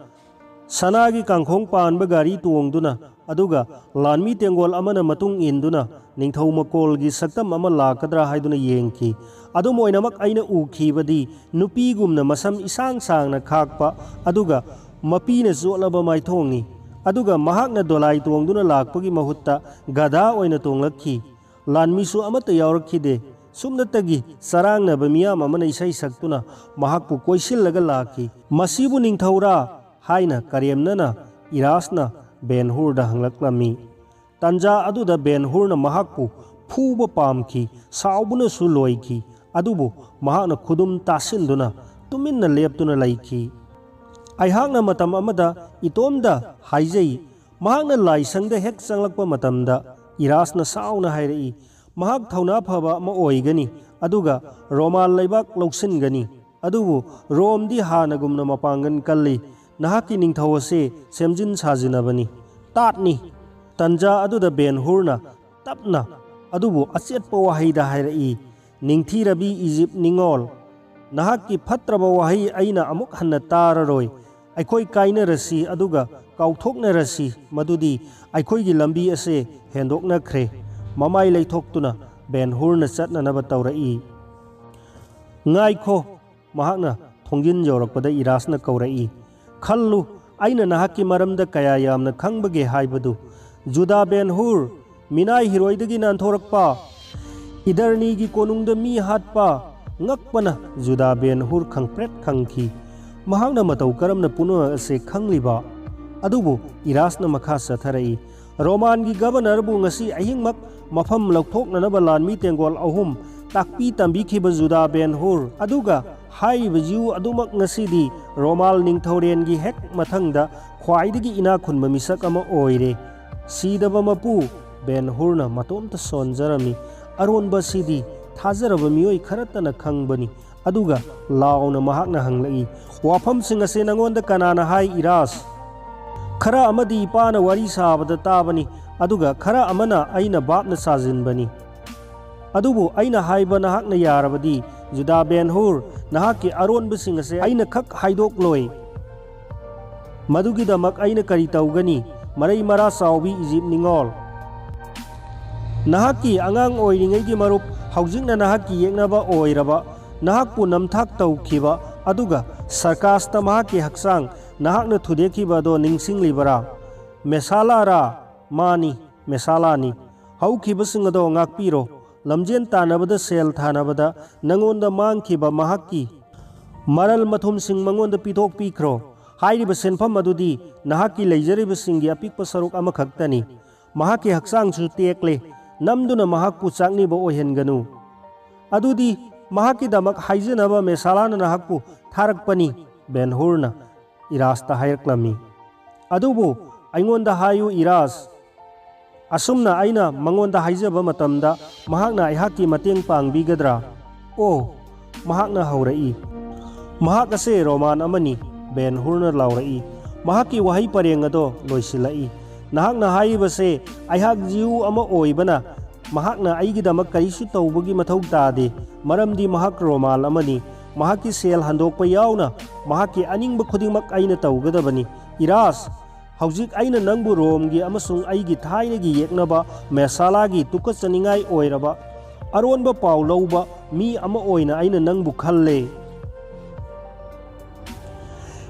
ꯁꯅꯥꯒꯤ ꯀꯥꯡꯈꯣꯡ ꯄꯥꯟꯕ ꯒꯥꯔꯤ ꯇꯣꯡꯗꯨꯅ, ꯑꯗꯨꯒ ꯂꯥꯟꯃꯤ ꯇꯦꯡꯒꯣꯜ ꯑꯃꯅ ꯃꯇꯨꯡ ꯏꯟꯗꯨꯅ ꯅꯤꯡꯊꯧ ꯃꯀꯣꯜꯒꯤ ꯁꯛꯇꯝ ꯑꯃ ꯂꯥꯛꯀꯗ꯭ꯔꯥ ꯍꯥꯏꯗꯨꯅ ꯌꯦꯡꯈꯤ꯫ ꯑꯗꯨꯝ ꯑꯣꯏꯅꯃꯛ, ꯑꯩꯅ ꯎꯈꯤꯕꯗꯤ ꯅꯨꯄꯤꯒꯨꯝꯅ ꯃꯁꯝ ꯏꯁꯥꯡ ꯁꯥꯡꯅ ꯈꯥꯛꯄ, ꯑꯗꯨꯒ ꯃꯄꯤꯅ ꯆꯣꯠꯂꯕ ꯃꯥꯏꯊꯣꯡꯅꯤ꯫ ꯑꯗꯨꯒ ꯃꯍꯥꯛꯅ ꯗꯣꯂꯥꯏ ꯇꯣꯡꯗꯨꯅ ꯂꯥꯛꯄꯒꯤ ꯃꯍꯨꯠꯇ ꯒꯙꯥ ꯑꯣꯏꯅ ꯇꯣꯡꯂꯛꯈꯤ꯫ ꯂꯥꯟꯃꯤꯁꯨ ꯑꯃꯠꯇ ꯌꯥꯎꯔꯛꯈꯤꯗꯦ꯫ ꯁꯨꯞꯅꯇꯒꯤ ꯆꯔꯥꯡꯅꯕ ꯃꯤꯌꯥꯝ ꯑꯃꯅ ꯏꯁꯩ ꯁꯛꯇꯨꯅ ꯃꯍꯥꯛꯄꯨ ꯀꯣꯏꯁꯤꯜꯂꯒ ꯂꯥꯛꯈꯤ꯫ ꯃꯁꯤꯕꯨ ꯅꯤꯡꯊꯧꯔꯥ?" ꯍꯥꯏꯅ ꯀꯔꯦꯝꯅꯅ ꯏꯔꯥꯁꯅ ꯕꯦꯟ ꯍꯨꯔꯗ ꯍꯪꯂꯛꯂꯝꯃꯤ꯫ ꯇꯟꯖꯥ ꯑꯗꯨꯗ ꯕꯦꯟ ꯍꯨꯔꯅ ꯃꯍꯥꯛꯄꯨ ꯐꯨꯕ ꯄꯥꯝꯈꯤ, ꯁꯥꯎꯕꯅꯁꯨ ꯂꯣꯏꯈꯤ, ꯑꯗꯨꯕꯨ ꯃꯍꯥꯛꯅ ꯈꯨꯗꯨꯝ ꯇꯥꯁꯤꯟꯗꯨꯅ ꯇꯨꯃꯤꯟꯅ ꯂꯦꯞꯇꯨꯅ ꯂꯩꯈꯤ꯫ ꯑꯩꯍꯥꯛꯅ ꯃꯇꯝ ꯑꯃꯗ ꯏꯇꯣꯝꯗ ꯍꯥꯏꯖꯩ, ꯃꯍꯥꯛꯅ ꯂꯥꯏꯁꯪꯗ ꯍꯦꯛ ꯆꯪꯂꯛꯄ ꯃꯇꯝꯗ, ꯏꯔꯥꯁꯅ ꯁꯥꯎꯅ ꯍꯥꯏꯔꯛꯏ, "ꯃꯍꯥꯛ ꯊꯧꯅꯥ ꯐꯕ ꯑꯃ ꯑꯣꯏꯒꯅꯤ, ꯑꯗꯨꯒ ꯔꯣꯃꯥ ꯂꯩꯕꯥꯛ ꯂꯧꯁꯤꯟꯒꯅꯤ"꯫ ꯑꯗꯨꯕꯨ ꯔꯣꯝꯗꯤ ꯍꯥꯟꯅꯒꯨꯝꯅ ꯃꯄꯥꯡꯒꯜ ꯀꯜꯂꯤ꯫ ꯅꯍꯥꯛꯀꯤ ꯅꯤꯡꯊꯧ ꯑꯁꯤ ꯁꯦꯝꯖꯤꯟ ꯁꯥꯖꯤꯟꯅꯕꯅꯤ, ꯇꯥꯠꯅꯤ꯫ ꯇꯟꯖꯥ ꯑꯗꯨꯗ ꯕꯦꯟ ꯍꯨꯔꯅ ꯇꯞꯅ ꯑꯗꯨꯕꯨ ꯑꯆꯦꯠꯄ ꯋꯥꯍꯩꯗ ꯍꯥꯏꯔꯛꯏ, "ꯅꯤꯡꯊꯤꯔꯕꯤ ꯏꯖꯤꯞ ꯅꯤꯉꯣꯜ, ꯅꯍꯥꯛꯀꯤ ꯐꯠꯇ꯭ꯔꯕ ꯋꯥꯍꯩ ꯑꯩꯅ ꯑꯃꯨꯛ ꯍꯟꯅ ꯇꯥꯔꯔꯣꯏ꯫ ꯑꯩꯈꯣꯏ ꯀꯥꯏꯅꯔꯁꯤ ꯑꯗꯨꯒ ꯀꯥꯎꯊꯣꯛꯅꯔꯁꯤ, ꯃꯗꯨꯗꯤ ꯑꯩꯈꯣꯏꯒꯤ ꯂꯝꯕꯤ ꯑꯁꯦ ꯍꯦꯟꯗꯣꯛꯅꯈ꯭ꯔꯦ"꯫ ꯃꯃꯥꯏ ꯂꯩꯊꯣꯛꯇꯨꯅ ꯕꯦꯟ ꯍꯨꯔꯅ ꯆꯠꯅꯅꯕ ꯇꯧꯔꯛꯏ꯫ "ꯉꯥꯏꯈꯣ", ꯃꯍꯥꯛꯅ ꯊꯣꯡꯖꯤꯟ ꯌꯧꯔꯛꯄꯗ ꯏꯔꯥꯁꯅ ꯀꯧꯔꯛꯏ꯫ "ꯈꯜꯂꯨ, ꯑꯩꯅ ꯅꯍꯥꯛꯀꯤ ꯃꯔꯝꯗ ꯀꯌꯥ ꯌꯥꯝꯅ ꯈꯪꯕꯒꯦ ꯍꯥꯏꯕꯗꯨ꯫ ꯖꯨꯗꯥ ꯕꯦꯟ ꯍꯨꯔ, ꯃꯤꯅꯥꯏ ꯍꯤꯔꯣꯏꯗꯒꯤ ꯅꯥꯟꯊꯣꯔꯛꯄ, ꯏꯗꯔꯅꯤꯒꯤ ꯀꯣꯅꯨꯡꯗ ꯃꯤ ꯍꯥꯠꯄ", ꯉꯛꯄꯅ ꯖꯨꯗꯥ ꯕꯦꯟ ꯍꯨꯔ ꯈꯪꯄ꯭ꯔꯦꯠ ꯈꯪꯈꯤ꯫ ꯃꯍꯥꯛꯅ ꯃꯇꯧ ꯀꯔꯝꯅ ꯄꯨꯝꯅꯃꯛ ꯑꯁꯦ ꯈꯪꯂꯤꯕ? ꯑꯗꯨꯕꯨ ꯏꯔꯥꯁꯅ ꯃꯈꯥ ꯆꯠꯊꯔꯛꯏ, "ꯔꯣꯃꯥꯟꯒꯤ ꯒꯕꯔꯅꯔꯕꯨ ꯉꯁꯤ ꯑꯍꯤꯡꯃꯛ ꯃꯐꯝ ꯂꯧꯊꯣꯛꯅꯅꯕ ꯂꯥꯟꯃꯤ ꯇꯦꯡꯒꯣꯜ ꯑꯍꯨꯝ ꯇꯥꯛꯄꯤ ꯇꯝꯕꯤꯈꯤꯕ ꯖꯨꯗꯥ ꯕꯦꯟ ꯍꯨꯔ, ꯑꯗꯨꯒ ꯍꯥꯏꯔꯤꯕ ꯖꯤꯎ ꯑꯗꯨꯃꯛ ꯉꯁꯤꯗꯤ ꯔꯣꯃꯥꯜ ꯅꯤꯡꯊꯧꯔꯦꯟꯒꯤ ꯍꯦꯛ ꯃꯊꯪꯗ ꯈ꯭ꯋꯥꯏꯗꯒꯤ ꯏꯅꯥꯛ ꯈꯨꯟꯕ ꯃꯤꯁꯛ ꯑꯃ ꯑꯣꯏꯔꯦ"꯫ ꯁꯤꯗꯕ ꯃꯄꯨ ꯕꯦꯟ ꯍꯨꯔꯅ ꯃꯇꯣꯝꯇ ꯁꯣꯟꯖꯔꯝꯃꯤ꯫ "ꯑꯔꯣꯟꯕ ꯑꯁꯤꯗꯤ ꯊꯥꯖꯔꯕ ꯃꯤꯑꯣꯏ ꯈꯔꯇꯅ ꯈꯪꯕꯅꯤ"꯫ ꯑꯗꯨꯒ ꯂꯥꯎꯅ ꯃꯍꯥꯛꯅ ꯍꯪꯂꯛꯏ, "ꯋꯥꯐꯝꯁꯤꯡ ꯑꯁꯤ ꯅꯉꯣꯟꯗ ꯀꯅꯥꯅ ꯍꯥꯏ, ꯏꯔꯥꯁ? ꯈꯔ ꯑꯃꯗꯤ ꯏꯄꯥꯅ ꯋꯥꯔꯤ ꯁꯥꯕꯗ ꯇꯥꯕꯅꯤ, ꯑꯗꯨꯒ ꯈꯔ ꯑꯃꯅ ꯑꯩꯅ ꯚꯥꯞꯅ ꯁꯥꯖꯤꯟꯕꯅꯤ꯫ ꯑꯗꯨꯕꯨ ꯑꯩꯅ ꯍꯥꯏꯕ ꯅꯍꯥꯛꯅ ꯌꯥꯔꯕꯗꯤ, ꯖꯨꯗꯥ ꯕꯦꯟ ꯍꯨꯔ, ꯅꯍꯥꯛꯀꯤ ꯑꯔꯣꯟꯕꯁꯤꯡ ꯑꯁꯦ ꯑꯩꯅ ꯈꯛ ꯍꯥꯏꯗꯣꯛꯂꯣꯏ꯫ ꯃꯗꯨꯒꯤꯗꯃꯛ ꯑꯩꯅ ꯀꯔꯤ ꯇꯧꯒꯅꯤ? ꯃꯔꯩ ꯃꯔꯥ ꯆꯥꯎꯕꯤ ꯏꯖꯤꯞ ꯅꯤꯉꯣꯜ, ꯅꯍꯥꯛꯀꯤ ꯑꯉꯥꯡ ꯑꯣꯏꯔꯤꯉꯩꯒꯤ ꯃꯔꯨꯞ, ꯍꯧꯖꯤꯛꯅ ꯅꯍꯥꯛꯀꯤ ꯌꯦꯛꯅꯕ ꯑꯣꯏꯔꯕ, ꯅꯍꯥꯛꯄꯨ ꯅꯝꯊꯥꯛ ꯇꯧꯈꯤꯕ, ꯑꯗꯨꯒ ꯁꯔꯀꯥꯁꯇ ꯃꯍꯥꯛꯀꯤ ꯍꯛꯆꯥꯡ ꯅꯍꯥꯛꯅ ꯊꯨꯗꯦꯛꯈꯤꯕ ꯑꯗꯣ ꯅꯤꯡꯁꯤꯡꯂꯤꯕꯔꯥ? ꯃꯦꯁꯥꯂꯥꯔꯥ?" "ꯃꯥꯅꯤ, ꯃꯦꯁꯥꯂꯥꯅꯤ꯫ ꯍꯧꯈꯤꯕꯁꯤꯡ ꯑꯗꯣ ꯉꯥꯛꯄꯤꯔꯣ꯫ ꯂꯝꯖꯦꯟ ꯇꯥꯟꯅꯕꯗ ꯁꯦꯜ ꯊꯥꯅꯕꯗ ꯅꯉꯣꯟꯗ ꯃꯥꯡꯈꯤꯕ ꯃꯍꯥꯛꯀꯤ ꯃꯔꯜ ꯃꯊꯨꯝꯁꯤꯡ ꯃꯉꯣꯟꯗ ꯄꯤꯊꯣꯛꯄꯤꯈ꯭ꯔꯣ꯫ ꯍꯥꯏꯔꯤꯕ ꯁꯦꯟꯐꯝ ꯑꯗꯨꯗꯤ ꯅꯍꯥꯛꯀꯤ ꯂꯩꯖꯔꯤꯕꯁꯤꯡꯒꯤ ꯑꯄꯤꯛꯄ ꯁꯔꯨꯛ ꯑꯃꯈꯛꯇꯅꯤ꯫ ꯃꯍꯥꯛꯀꯤ ꯍꯛꯆꯥꯡꯁꯨ ꯇꯦꯛꯂꯦ꯫ ꯅꯝꯗꯨꯅ ꯃꯍꯥꯛꯄꯨ ꯆꯥꯛꯅꯤꯕ ꯑꯣꯏꯍꯟꯒꯅꯨ꯫ ꯑꯗꯨꯗꯤ ꯃꯍꯥꯛꯀꯤꯗꯃꯛ ꯍꯥꯏꯖꯅꯕ ꯃꯦꯁꯥꯂꯥꯅ ꯅꯍꯥꯛꯄꯨ ꯊꯥꯔꯛꯄꯅꯤ", ꯕꯦꯟ ꯍꯨꯔꯅ ꯏꯔꯥꯁꯇ ꯍꯥꯏꯔꯛꯂꯝꯃꯤ꯫ "ꯑꯗꯨꯕꯨ ꯑꯩꯉꯣꯟꯗ ꯍꯥꯏꯌꯨ, ꯏꯔꯥꯁ, ꯑꯁꯨꯝꯅ ꯑꯩꯅ ꯃꯉꯣꯟꯗ ꯍꯥꯏꯖꯕ ꯃꯇꯝꯗ ꯃꯍꯥꯛꯅ ꯑꯩꯍꯥꯛꯀꯤ ꯃꯇꯦꯡ ꯄꯥꯡꯕꯤꯒꯗ꯭ꯔꯥ?" "ꯑꯣ", ꯃꯍꯥꯛꯅ ꯍꯧꯔꯛꯏ, "ꯃꯍꯥꯛ ꯑꯁꯦ ꯔꯣꯃꯥꯟ ꯑꯃꯅꯤ," ꯕꯦꯟ ꯍꯨꯔꯅ ꯂꯥꯎꯔꯛꯏ꯫ ꯃꯍꯥꯛꯀꯤ ꯋꯥꯍꯩ ꯄꯔꯦꯡ ꯑꯗꯣ ꯂꯣꯏꯁꯤꯜꯂꯛꯏ꯫ "ꯅꯍꯥꯛꯅ ꯍꯥꯏꯔꯤꯕꯁꯦ ꯑꯩꯍꯥꯛ ꯖꯤꯌꯨ ꯑꯃ ꯑꯣꯏꯕꯅ ꯃꯍꯥꯛꯅ ꯑꯩꯒꯤꯗꯃꯛ ꯀꯔꯤꯁꯨ ꯇꯧꯕꯒꯤ ꯃꯊꯧ ꯇꯥꯗꯦ, ꯃꯔꯝꯗꯤ ꯃꯍꯥꯛ ꯔꯣꯃꯥꯟ ꯑꯃꯅꯤ꯫ ꯃꯍꯥꯛꯀꯤ ꯁꯦꯜ ꯍꯟꯗꯣꯛꯄ ꯌꯥꯎꯅ ꯃꯍꯥꯛꯀꯤ ꯑꯅꯤꯡꯕ ꯈꯨꯗꯤꯡꯃꯛ ꯑꯩꯅ ꯇꯧꯒꯗꯕꯅꯤ꯫ ꯏꯔꯥꯁ, ꯍꯧꯖꯤꯛ ꯑꯩꯅ ꯅꯪꯕꯨ ꯔꯣꯝꯒꯤ ꯑꯃꯁꯨꯡ ꯑꯩꯒꯤ ꯊꯥꯏꯅꯒꯤ ꯌꯦꯛꯅꯕ ꯃꯦꯁꯥꯂꯥꯒꯤ ꯇꯨꯀꯠꯆꯅꯤꯡꯉꯥꯏ ꯑꯣꯏꯔꯕ ꯑꯔꯣꯟꯕ ꯄꯥꯎ ꯂꯧꯕ ꯃꯤ ꯑꯃ ꯑꯣꯏꯅ ꯑꯩꯅ ꯅꯪꯕꯨ ꯈꯜꯂꯦ꯫"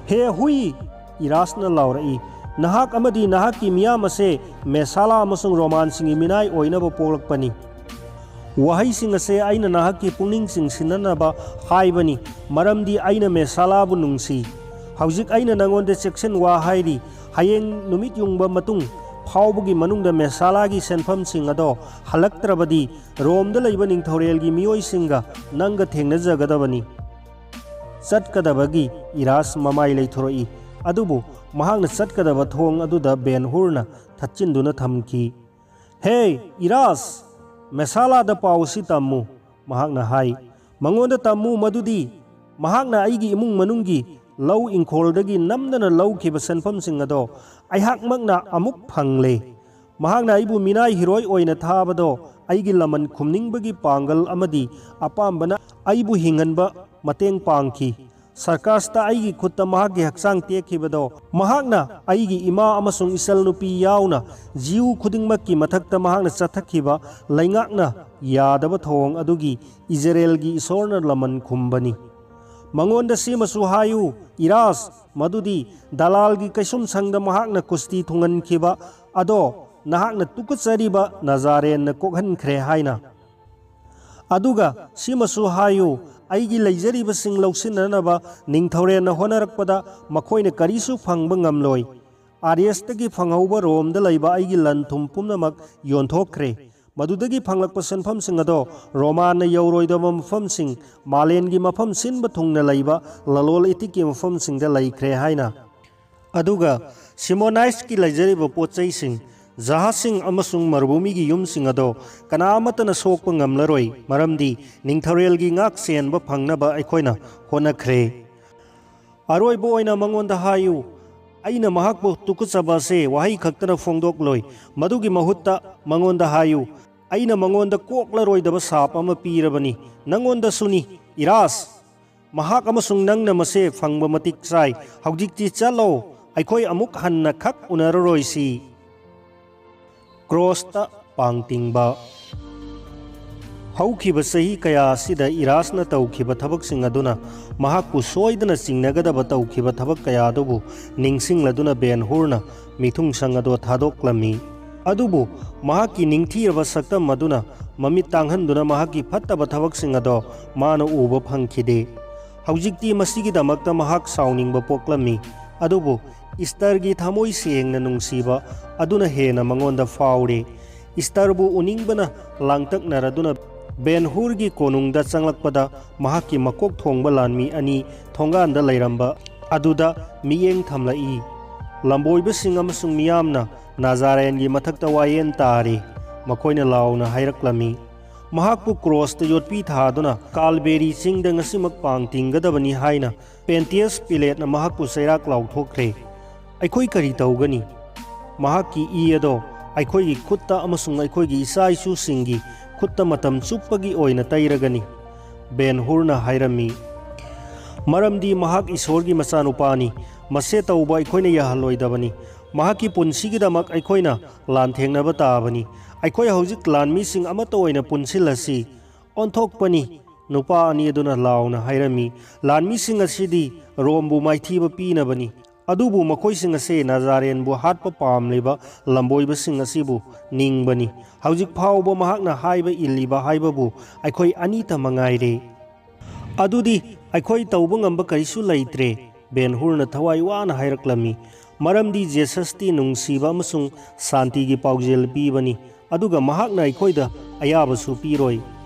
"ꯍꯦ ꯍꯨꯏ!" ꯏꯔꯥꯁꯅ ꯂꯥꯎꯔꯛꯏ꯫ "ꯅꯍꯥꯛ ꯑꯃꯗꯤ ꯅꯍꯥꯛꯀꯤ ꯃꯤꯌꯥꯝ ꯑꯁꯦ ꯃꯦꯁꯥꯂꯥ ꯑꯃꯁꯨꯡ ꯔꯣꯃꯥꯟꯁꯤꯡꯒꯤ ꯃꯤꯅꯥꯏ ꯑꯣꯏꯅꯕ ꯄꯣꯛꯂꯛꯄꯅꯤ꯫ ꯋꯥꯍꯩꯁꯤꯡ ꯑꯁꯦ ꯑꯩꯅ ꯅꯍꯥꯛꯀꯤ ꯄꯨꯛꯅꯤꯡ ꯆꯤꯡꯁꯤꯟꯅꯅꯕ ꯍꯥꯏꯕꯅꯤ, ꯃꯔꯝꯗꯤ ꯑꯩꯅ ꯃꯦꯁꯥꯂꯥꯕꯨ ꯅꯨꯡꯁꯤ꯫ ꯍꯧꯖꯤꯛ ꯑꯩꯅ ꯅꯉꯣꯟꯗ ꯆꯦꯛꯁꯤꯟ ꯋꯥ ꯍꯥꯏꯔꯤ, ꯍꯌꯦꯡ ꯅꯨꯃꯤꯠ ꯌꯨꯡꯕ ꯃꯇꯨꯡ ꯐꯥꯎꯕꯒꯤ ꯃꯅꯨꯡꯗ ꯃꯦꯁꯥꯂꯥꯒꯤ ꯁꯦꯟꯐꯝꯁꯤꯡ ꯑꯗꯣ ꯍꯜꯂꯛꯇ꯭ꯔꯕꯗꯤ, ꯔꯣꯝꯗ ꯂꯩꯕ ꯅꯤꯡꯊꯧꯔꯦꯜꯒꯤ ꯃꯤꯑꯣꯏꯁꯤꯡꯒ ꯅꯪꯒ ꯊꯦꯡꯅꯖꯒꯗꯕꯅꯤ꯫" ꯆꯠꯀꯗꯕꯒꯤ ꯏꯔꯥꯁ ꯃꯃꯥꯏ ꯂꯩꯊꯣꯔꯛꯏ, ꯑꯗꯨꯕꯨ ꯃꯍꯥꯛꯅ ꯆꯠꯀꯗꯕ ꯊꯣꯡ ꯑꯗꯨꯗ ꯕꯦꯟ ꯍꯨꯔꯅ ꯊꯠꯆꯤꯟꯗꯨꯅ ꯊꯝꯈꯤ꯫ "ꯍꯦ, ꯏꯔꯥꯁ! ꯃꯦꯁꯥꯂꯥꯗ ꯄꯥꯎ ꯑꯁꯤ ꯇꯝꯃꯨ꯫" ꯃꯍꯥꯛꯅ ꯍꯥꯏ꯫ "ꯃꯉꯣꯟꯗ ꯇꯝꯃꯨ ꯃꯗꯨꯗꯤ ꯃꯍꯥꯛꯅ ꯑꯩꯒꯤ ꯏꯃꯨꯡ ꯃꯅꯨꯡꯒꯤ ꯂꯧ ꯏꯪꯈꯣꯜꯗꯒꯤ ꯅꯝꯗꯅ ꯂꯧꯈꯤꯕ ꯁꯦꯟꯐꯝꯁꯤꯡ ꯑꯗꯣ ꯑꯩꯍꯥꯛꯃꯛꯅ ꯑꯃꯨꯛ ꯐꯪꯂꯦ꯫ ꯃꯍꯥꯛꯅ ꯑꯩꯕꯨ ꯃꯤꯅꯥꯏ ꯍꯤꯔꯣꯏ ꯑꯣꯏꯅ ꯊꯥꯕꯗꯣ ꯑꯩꯒꯤ ꯂꯃꯟ ꯈꯨꯝꯅꯤꯡꯕꯒꯤ ꯄꯥꯡꯒꯜ ꯑꯃꯗꯤ ꯑꯄꯥꯝꯕꯅ ꯑꯩꯕꯨ ꯍꯤꯡꯍꯟꯕ ꯃꯇꯦꯡ ꯄꯥꯡꯈꯤ꯫ ꯁꯔꯀꯥꯁꯇ ꯑꯩꯒꯤ ꯈꯨꯠꯇ ꯃꯍꯥꯛꯀꯤ ꯍꯛꯆꯥꯡ ꯇꯦꯛꯈꯤꯕꯗꯣ ꯃꯍꯥꯛꯅ ꯑꯩꯒꯤ ꯏꯃꯥ ꯑꯃꯁꯨꯡ ꯏꯆꯜꯅꯨꯄꯤ ꯌꯥꯎꯅ ꯖꯤꯌꯨ ꯈꯨꯗꯤꯡꯃꯛꯀꯤ ꯃꯊꯛꯇ ꯃꯍꯥꯛꯅ ꯆꯠꯊꯈꯤꯕ ꯂꯩꯉꯥꯛꯅ ꯌꯥꯗꯕ ꯊꯧꯑꯣꯡ ꯑꯗꯨꯒꯤ ꯏꯖꯔꯦꯜꯒꯤ ꯏꯁꯣꯔꯅ ꯂꯃꯟ ꯈꯨꯝꯕꯅꯤ꯫ ꯃꯉꯣꯟꯗ ꯁꯤꯃꯁꯨ ꯍꯥꯏꯌꯨ, ꯏꯔꯥꯁ, ꯃꯗꯨꯗꯤ ꯗꯂꯥꯜꯒꯤ ꯀꯩꯁꯨꯝꯁꯪꯗ ꯃꯍꯥꯛꯅ ꯀꯨꯁꯇꯤ ꯊꯨꯡꯍꯟꯈꯤꯕ ꯑꯗꯣ ꯅꯍꯥꯛꯅ ꯇꯨꯀꯠꯆꯔꯤꯕ ꯅꯖꯥꯔꯦꯟꯅ ꯀꯣꯛꯍꯟꯈ꯭ꯔꯦ ꯍꯥꯏꯅ꯫ ꯑꯗꯨꯒ ꯁꯤꯃꯁꯨ ꯍꯥꯏꯌꯨ, ꯑꯩꯒꯤ ꯂꯩꯖꯔꯤꯕꯁꯤꯡ ꯂꯧꯁꯤꯟꯅꯅꯕ ꯅꯤꯡꯊꯧꯔꯦꯟꯅ ꯍꯣꯠꯅꯔꯛꯄꯗ ꯃꯈꯣꯏꯅ ꯀꯔꯤꯁꯨ ꯐꯪꯕ ꯉꯝꯂꯣꯏ꯫ ꯑꯥꯔꯤꯌꯁꯇꯒꯤ ꯐꯪꯍꯧꯕ ꯔꯣꯝꯗ ꯂꯩꯕ ꯑꯩꯒꯤ ꯂꯟ ꯊꯨꯝ ꯄꯨꯝꯅꯃꯛ ꯌꯣꯟꯊꯣꯛꯈ꯭ꯔꯦ꯫ ꯃꯗꯨꯗꯒꯤ ꯐꯪꯂꯛꯄ ꯁꯦꯟꯐꯝꯁꯤꯡ ꯑꯗꯣ ꯔꯣꯃꯥꯟꯅ ꯌꯧꯔꯣꯏꯗꯕ ꯃꯐꯝꯁꯤꯡ, ꯃꯥꯂꯦꯝꯒꯤ ꯃꯐꯝ ꯁꯤꯟꯕ ꯊꯨꯡꯅ ꯂꯩꯕ ꯂꯂꯣꯜ ꯏꯇꯤꯛꯀꯤ ꯃꯐꯝꯁꯤꯡꯗ ꯂꯩꯈ꯭ꯔꯦ ꯍꯥꯏꯅ꯫ ꯑꯗꯨꯒ ꯁꯤꯃꯣꯅꯥꯏꯁꯀꯤ ꯂꯩꯖꯔꯤꯕ ꯄꯣꯠ ꯆꯩꯁꯤꯡ, ꯖꯍꯥꯖꯁꯤꯡ ꯑꯃꯁꯨꯡ ꯃꯔꯨꯚꯨꯃꯤꯒꯤ ꯌꯨꯝꯁꯤꯡ ꯑꯗꯣ ꯀꯅꯥ ꯑꯃꯠꯇꯅ ꯁꯣꯛꯄ ꯉꯝꯂꯔꯣꯏ, ꯃꯔꯝꯗꯤ ꯅꯤꯡꯊꯧꯔꯦꯜꯒꯤ ꯉꯥꯛ ꯁꯦꯟꯕ ꯐꯪꯅꯕ ꯑꯩꯈꯣꯏꯅ ꯍꯣꯠꯅꯈ꯭ꯔꯦ꯫ ꯑꯔꯣꯏꯕ ꯑꯣꯏꯅ ꯃꯉꯣꯟꯗ ꯍꯥꯏꯌꯨ, ꯑꯩꯅ ꯃꯍꯥꯛꯄꯨ ꯇꯨꯀꯠꯆꯕ ꯑꯁꯦ ꯋꯥꯍꯩ ꯈꯛꯇꯅ ꯐꯣꯡꯗꯣꯛꯂꯣꯏ꯫ ꯃꯗꯨꯒꯤ ꯃꯍꯨꯠꯇ ꯃꯉꯣꯟꯗ ꯍꯥꯏꯌꯨ, ꯑꯩꯅ ꯃꯉꯣꯟꯗ ꯀꯣꯛꯂꯔꯣꯏꯗꯕ ꯁꯥꯞ ꯑꯃ ꯄꯤꯔꯕꯅꯤ, ꯅꯪꯉꯣꯟꯗꯁꯨꯅꯤ, ꯏꯔꯥꯁ꯫ ꯃꯍꯥꯛ ꯑꯃꯁꯨꯡ ꯅꯪꯅ ꯃꯁꯦ ꯐꯪꯕ ꯃꯇꯤꯛ ꯆꯥꯏ꯫ ꯍꯧꯖꯤꯛꯇꯤ ꯆꯠꯂꯣ, ꯑꯩꯈꯣꯏ ꯑꯃꯨꯛ ꯍꯟꯅ ꯈꯛ ꯎꯅꯔꯔꯣꯏꯁꯤ꯫ ꯀ꯭ꯔꯣꯁꯇ ꯄꯥꯡ ꯇꯤꯡꯕ꯫ ꯍꯧꯈꯤꯕ ꯆꯍꯤ ꯀꯌꯥ ꯑꯁꯤꯗ ꯏꯔꯥꯁꯅ ꯇꯧꯈꯤꯕ ꯊꯕꯛꯁꯤꯡ ꯑꯗꯨꯅ ꯃꯍꯥꯛꯄꯨ ꯁꯣꯏꯗꯅ ꯆꯤꯡꯅꯒꯗꯕ ꯇꯧꯈꯤꯕ ꯊꯕꯛ ꯀꯌꯥ ꯑꯗꯨꯕꯨ ꯅꯤꯡꯁꯤꯡꯂꯗꯨꯅ ꯕꯦꯟ ꯍꯨꯔꯅ ꯃꯤꯊꯨꯡꯁꯪ ꯑꯗꯣ ꯊꯥꯗꯣꯛꯂꯝꯃꯤ꯫ ꯑꯗꯨꯕꯨ ꯃꯍꯥꯛꯀꯤ ꯅꯤꯡꯊꯤꯔꯕ ꯁꯛꯇꯝ ꯑꯗꯨꯅ ꯃꯃꯤꯠ ꯇꯥꯡꯍꯟꯗꯨꯅ ꯃꯍꯥꯛꯀꯤ ꯐꯠꯇꯕ ꯊꯕꯛꯁꯤꯡ ꯑꯗꯣ ꯃꯥꯅ ꯎꯕ ꯐꯪꯈꯤꯗꯦ꯫ ꯍꯧꯖꯤꯛꯇꯤ ꯃꯁꯤꯒꯤꯗꯃꯛꯇ ꯃꯍꯥꯛ ꯁꯥꯎꯅꯤꯡꯕ ꯄꯣꯛꯂꯝꯃꯤ꯫ ꯑꯗꯨꯕꯨ ꯏꯁꯇꯔꯒꯤ ꯊꯃꯣꯏ ꯁꯦꯡꯅ ꯅꯨꯡꯁꯤꯕ ꯑꯗꯨꯅ ꯍꯦꯟꯅ ꯃꯉꯣꯟꯗ ꯐꯥꯎꯔꯦ꯫ ꯏꯁꯇꯔꯕꯨ ꯎꯅꯤꯡꯕꯅ ꯂꯥꯡꯇꯛꯅꯔꯗꯨꯅ ꯕꯦꯟ ꯍꯨꯔꯒꯤ ꯀꯣꯅꯨꯡꯗ ꯆꯪꯂꯛꯄꯗ ꯃꯍꯥꯛꯀꯤ ꯃꯀꯣꯛ ꯊꯣꯡꯕ ꯂꯥꯟꯃꯤ ꯑꯅꯤ ꯊꯣꯡꯒꯥꯟꯗ ꯂꯩꯔꯝꯕ ꯑꯗꯨꯗ ꯃꯤꯠꯌꯦꯡ ꯊꯝꯂꯛꯏ꯫ ꯂꯝꯕꯣꯏꯕꯁꯤꯡ ꯑꯃꯁꯨꯡ ꯃꯤꯌꯥꯝꯅ ꯅꯥꯖꯥꯔꯦꯟꯒꯤ ꯃꯊꯛꯇ ꯋꯥꯌꯦꯟ ꯇꯥꯔꯤ, ꯃꯈꯣꯏꯅ ꯂꯥꯎꯅ ꯍꯥꯏꯔꯛꯂꯝꯃꯤ꯫ ꯃꯍꯥꯛꯄꯨ ꯀ꯭ꯔꯣꯁꯇ ꯌꯣꯠꯄꯤ ꯊꯥꯗꯨꯅ ꯀꯥꯜꯕꯦꯔꯤ ꯆꯤꯡꯗ ꯉꯁꯤꯃꯛ ꯄꯥꯡ ꯇꯤꯡꯒꯗꯕꯅꯤ ꯍꯥꯏꯅ ꯄꯦꯟꯇꯤꯌꯁ ꯄꯤꯂꯦꯠꯅ ꯃꯍꯥꯛꯄꯨ ꯆꯩꯔꯥꯛ ꯂꯥꯎꯊꯣꯛꯈ꯭ꯔꯦ꯫ ꯑꯩꯈꯣꯏ ꯀꯔꯤ ꯇꯧꯒꯅꯤ? ꯃꯍꯥꯛꯀꯤ ꯏ ꯑꯗꯣ ꯑꯩꯈꯣꯏꯒꯤ ꯈꯨꯠꯇ ꯑꯃꯁꯨꯡ ꯑꯩꯈꯣꯏꯒꯤ ꯏꯆꯥ ꯏꯁꯨꯁꯤꯡꯒꯤ ꯈꯨꯠꯇ ꯃꯇꯝ ꯆꯨꯞꯄꯒꯤ ꯑꯣꯏꯅ ꯇꯩꯔꯒꯅꯤ, ꯕꯦꯟ ꯍꯨꯔꯅ ꯍꯥꯏꯔꯝꯃꯤ꯫ ꯃꯔꯝꯗꯤ ꯃꯍꯥꯛ ꯏꯁꯣꯔꯒꯤ ꯃꯆꯥꯅꯨꯄꯥꯅꯤ꯫ ꯃꯁꯦ ꯇꯧꯕ ꯑꯩꯈꯣꯏꯅ ꯌꯥꯍꯜꯂꯣꯏꯗꯕꯅꯤ꯫ ꯃꯍꯥꯛꯀꯤ ꯄꯨꯟꯁꯤꯒꯤꯗꯃꯛ ꯑꯩꯈꯣꯏꯅ ꯂꯥꯟꯊꯦꯡꯅꯕ ꯇꯥꯕꯅꯤ꯫ ꯑꯩꯈꯣꯏ ꯍꯧꯖꯤꯛ ꯂꯥꯟꯃꯤꯁꯤꯡ ꯑꯃꯠꯇ ꯑꯣꯏꯅ ꯄꯨꯟꯁꯤꯜꯂꯁꯤ꯫ ꯑꯣꯟꯊꯣꯛꯄꯅꯤ, ꯅꯨꯄꯥ ꯑꯅꯤ ꯑꯗꯨꯅ ꯂꯥꯎꯅ ꯍꯥꯏꯔꯝꯃꯤ꯫ ꯂꯥꯟꯃꯤꯁꯤꯡ ꯑꯁꯤꯗꯤ ꯔꯣꯝꯕꯨ ꯃꯥꯏꯊꯤꯕ ꯄꯤꯅꯕꯅꯤ꯫ ꯑꯗꯨꯕꯨ ꯃꯈꯣꯏꯁꯤꯡ ꯑꯁꯤ ꯅꯥꯖꯥꯔꯦꯟꯕꯨ ꯍꯥꯠꯄ ꯄꯥꯝꯂꯤꯕ ꯂꯝꯕꯣꯏꯕꯁꯤꯡ ꯑꯁꯤꯕꯨ ꯅꯤꯡꯕꯅꯤ꯫ ꯍꯧꯖꯤꯛ ꯐꯥꯎꯕ ꯃꯍꯥꯛꯅ ꯍꯥꯏꯕ ꯏꯜꯂꯤꯕ ꯍꯥꯏꯕꯕꯨ ꯑꯩꯈꯣꯏ ꯑꯅꯤꯇ ꯃꯉꯥꯏꯔꯦ꯫ ꯑꯗꯨꯗꯤ ꯑꯩꯈꯣꯏ ꯇꯧꯕ ꯉꯝꯕ ꯀꯔꯤꯁꯨ ꯂꯩꯇ꯭ꯔꯦ, ꯕꯦꯟ ꯍꯨꯔꯅ ꯊꯋꯥꯏ ꯋꯥꯅ ꯍꯥꯏꯔꯛꯂꯝꯃꯤ꯫ ꯃꯔꯝꯗꯤ ꯖꯦꯁꯁꯇꯤ ꯅꯨꯡꯁꯤꯕ ꯑꯃꯁꯨꯡ ꯁꯥꯟꯇꯤꯒꯤ ꯄꯥꯎꯖꯦꯜ ꯄꯤꯕꯅꯤ, ꯑꯗꯨꯒ ꯃꯍꯥꯛꯅ ꯑꯩꯈꯣꯏꯗ ꯑꯌꯥꯕꯁꯨ ꯄꯤꯔꯣꯏ꯫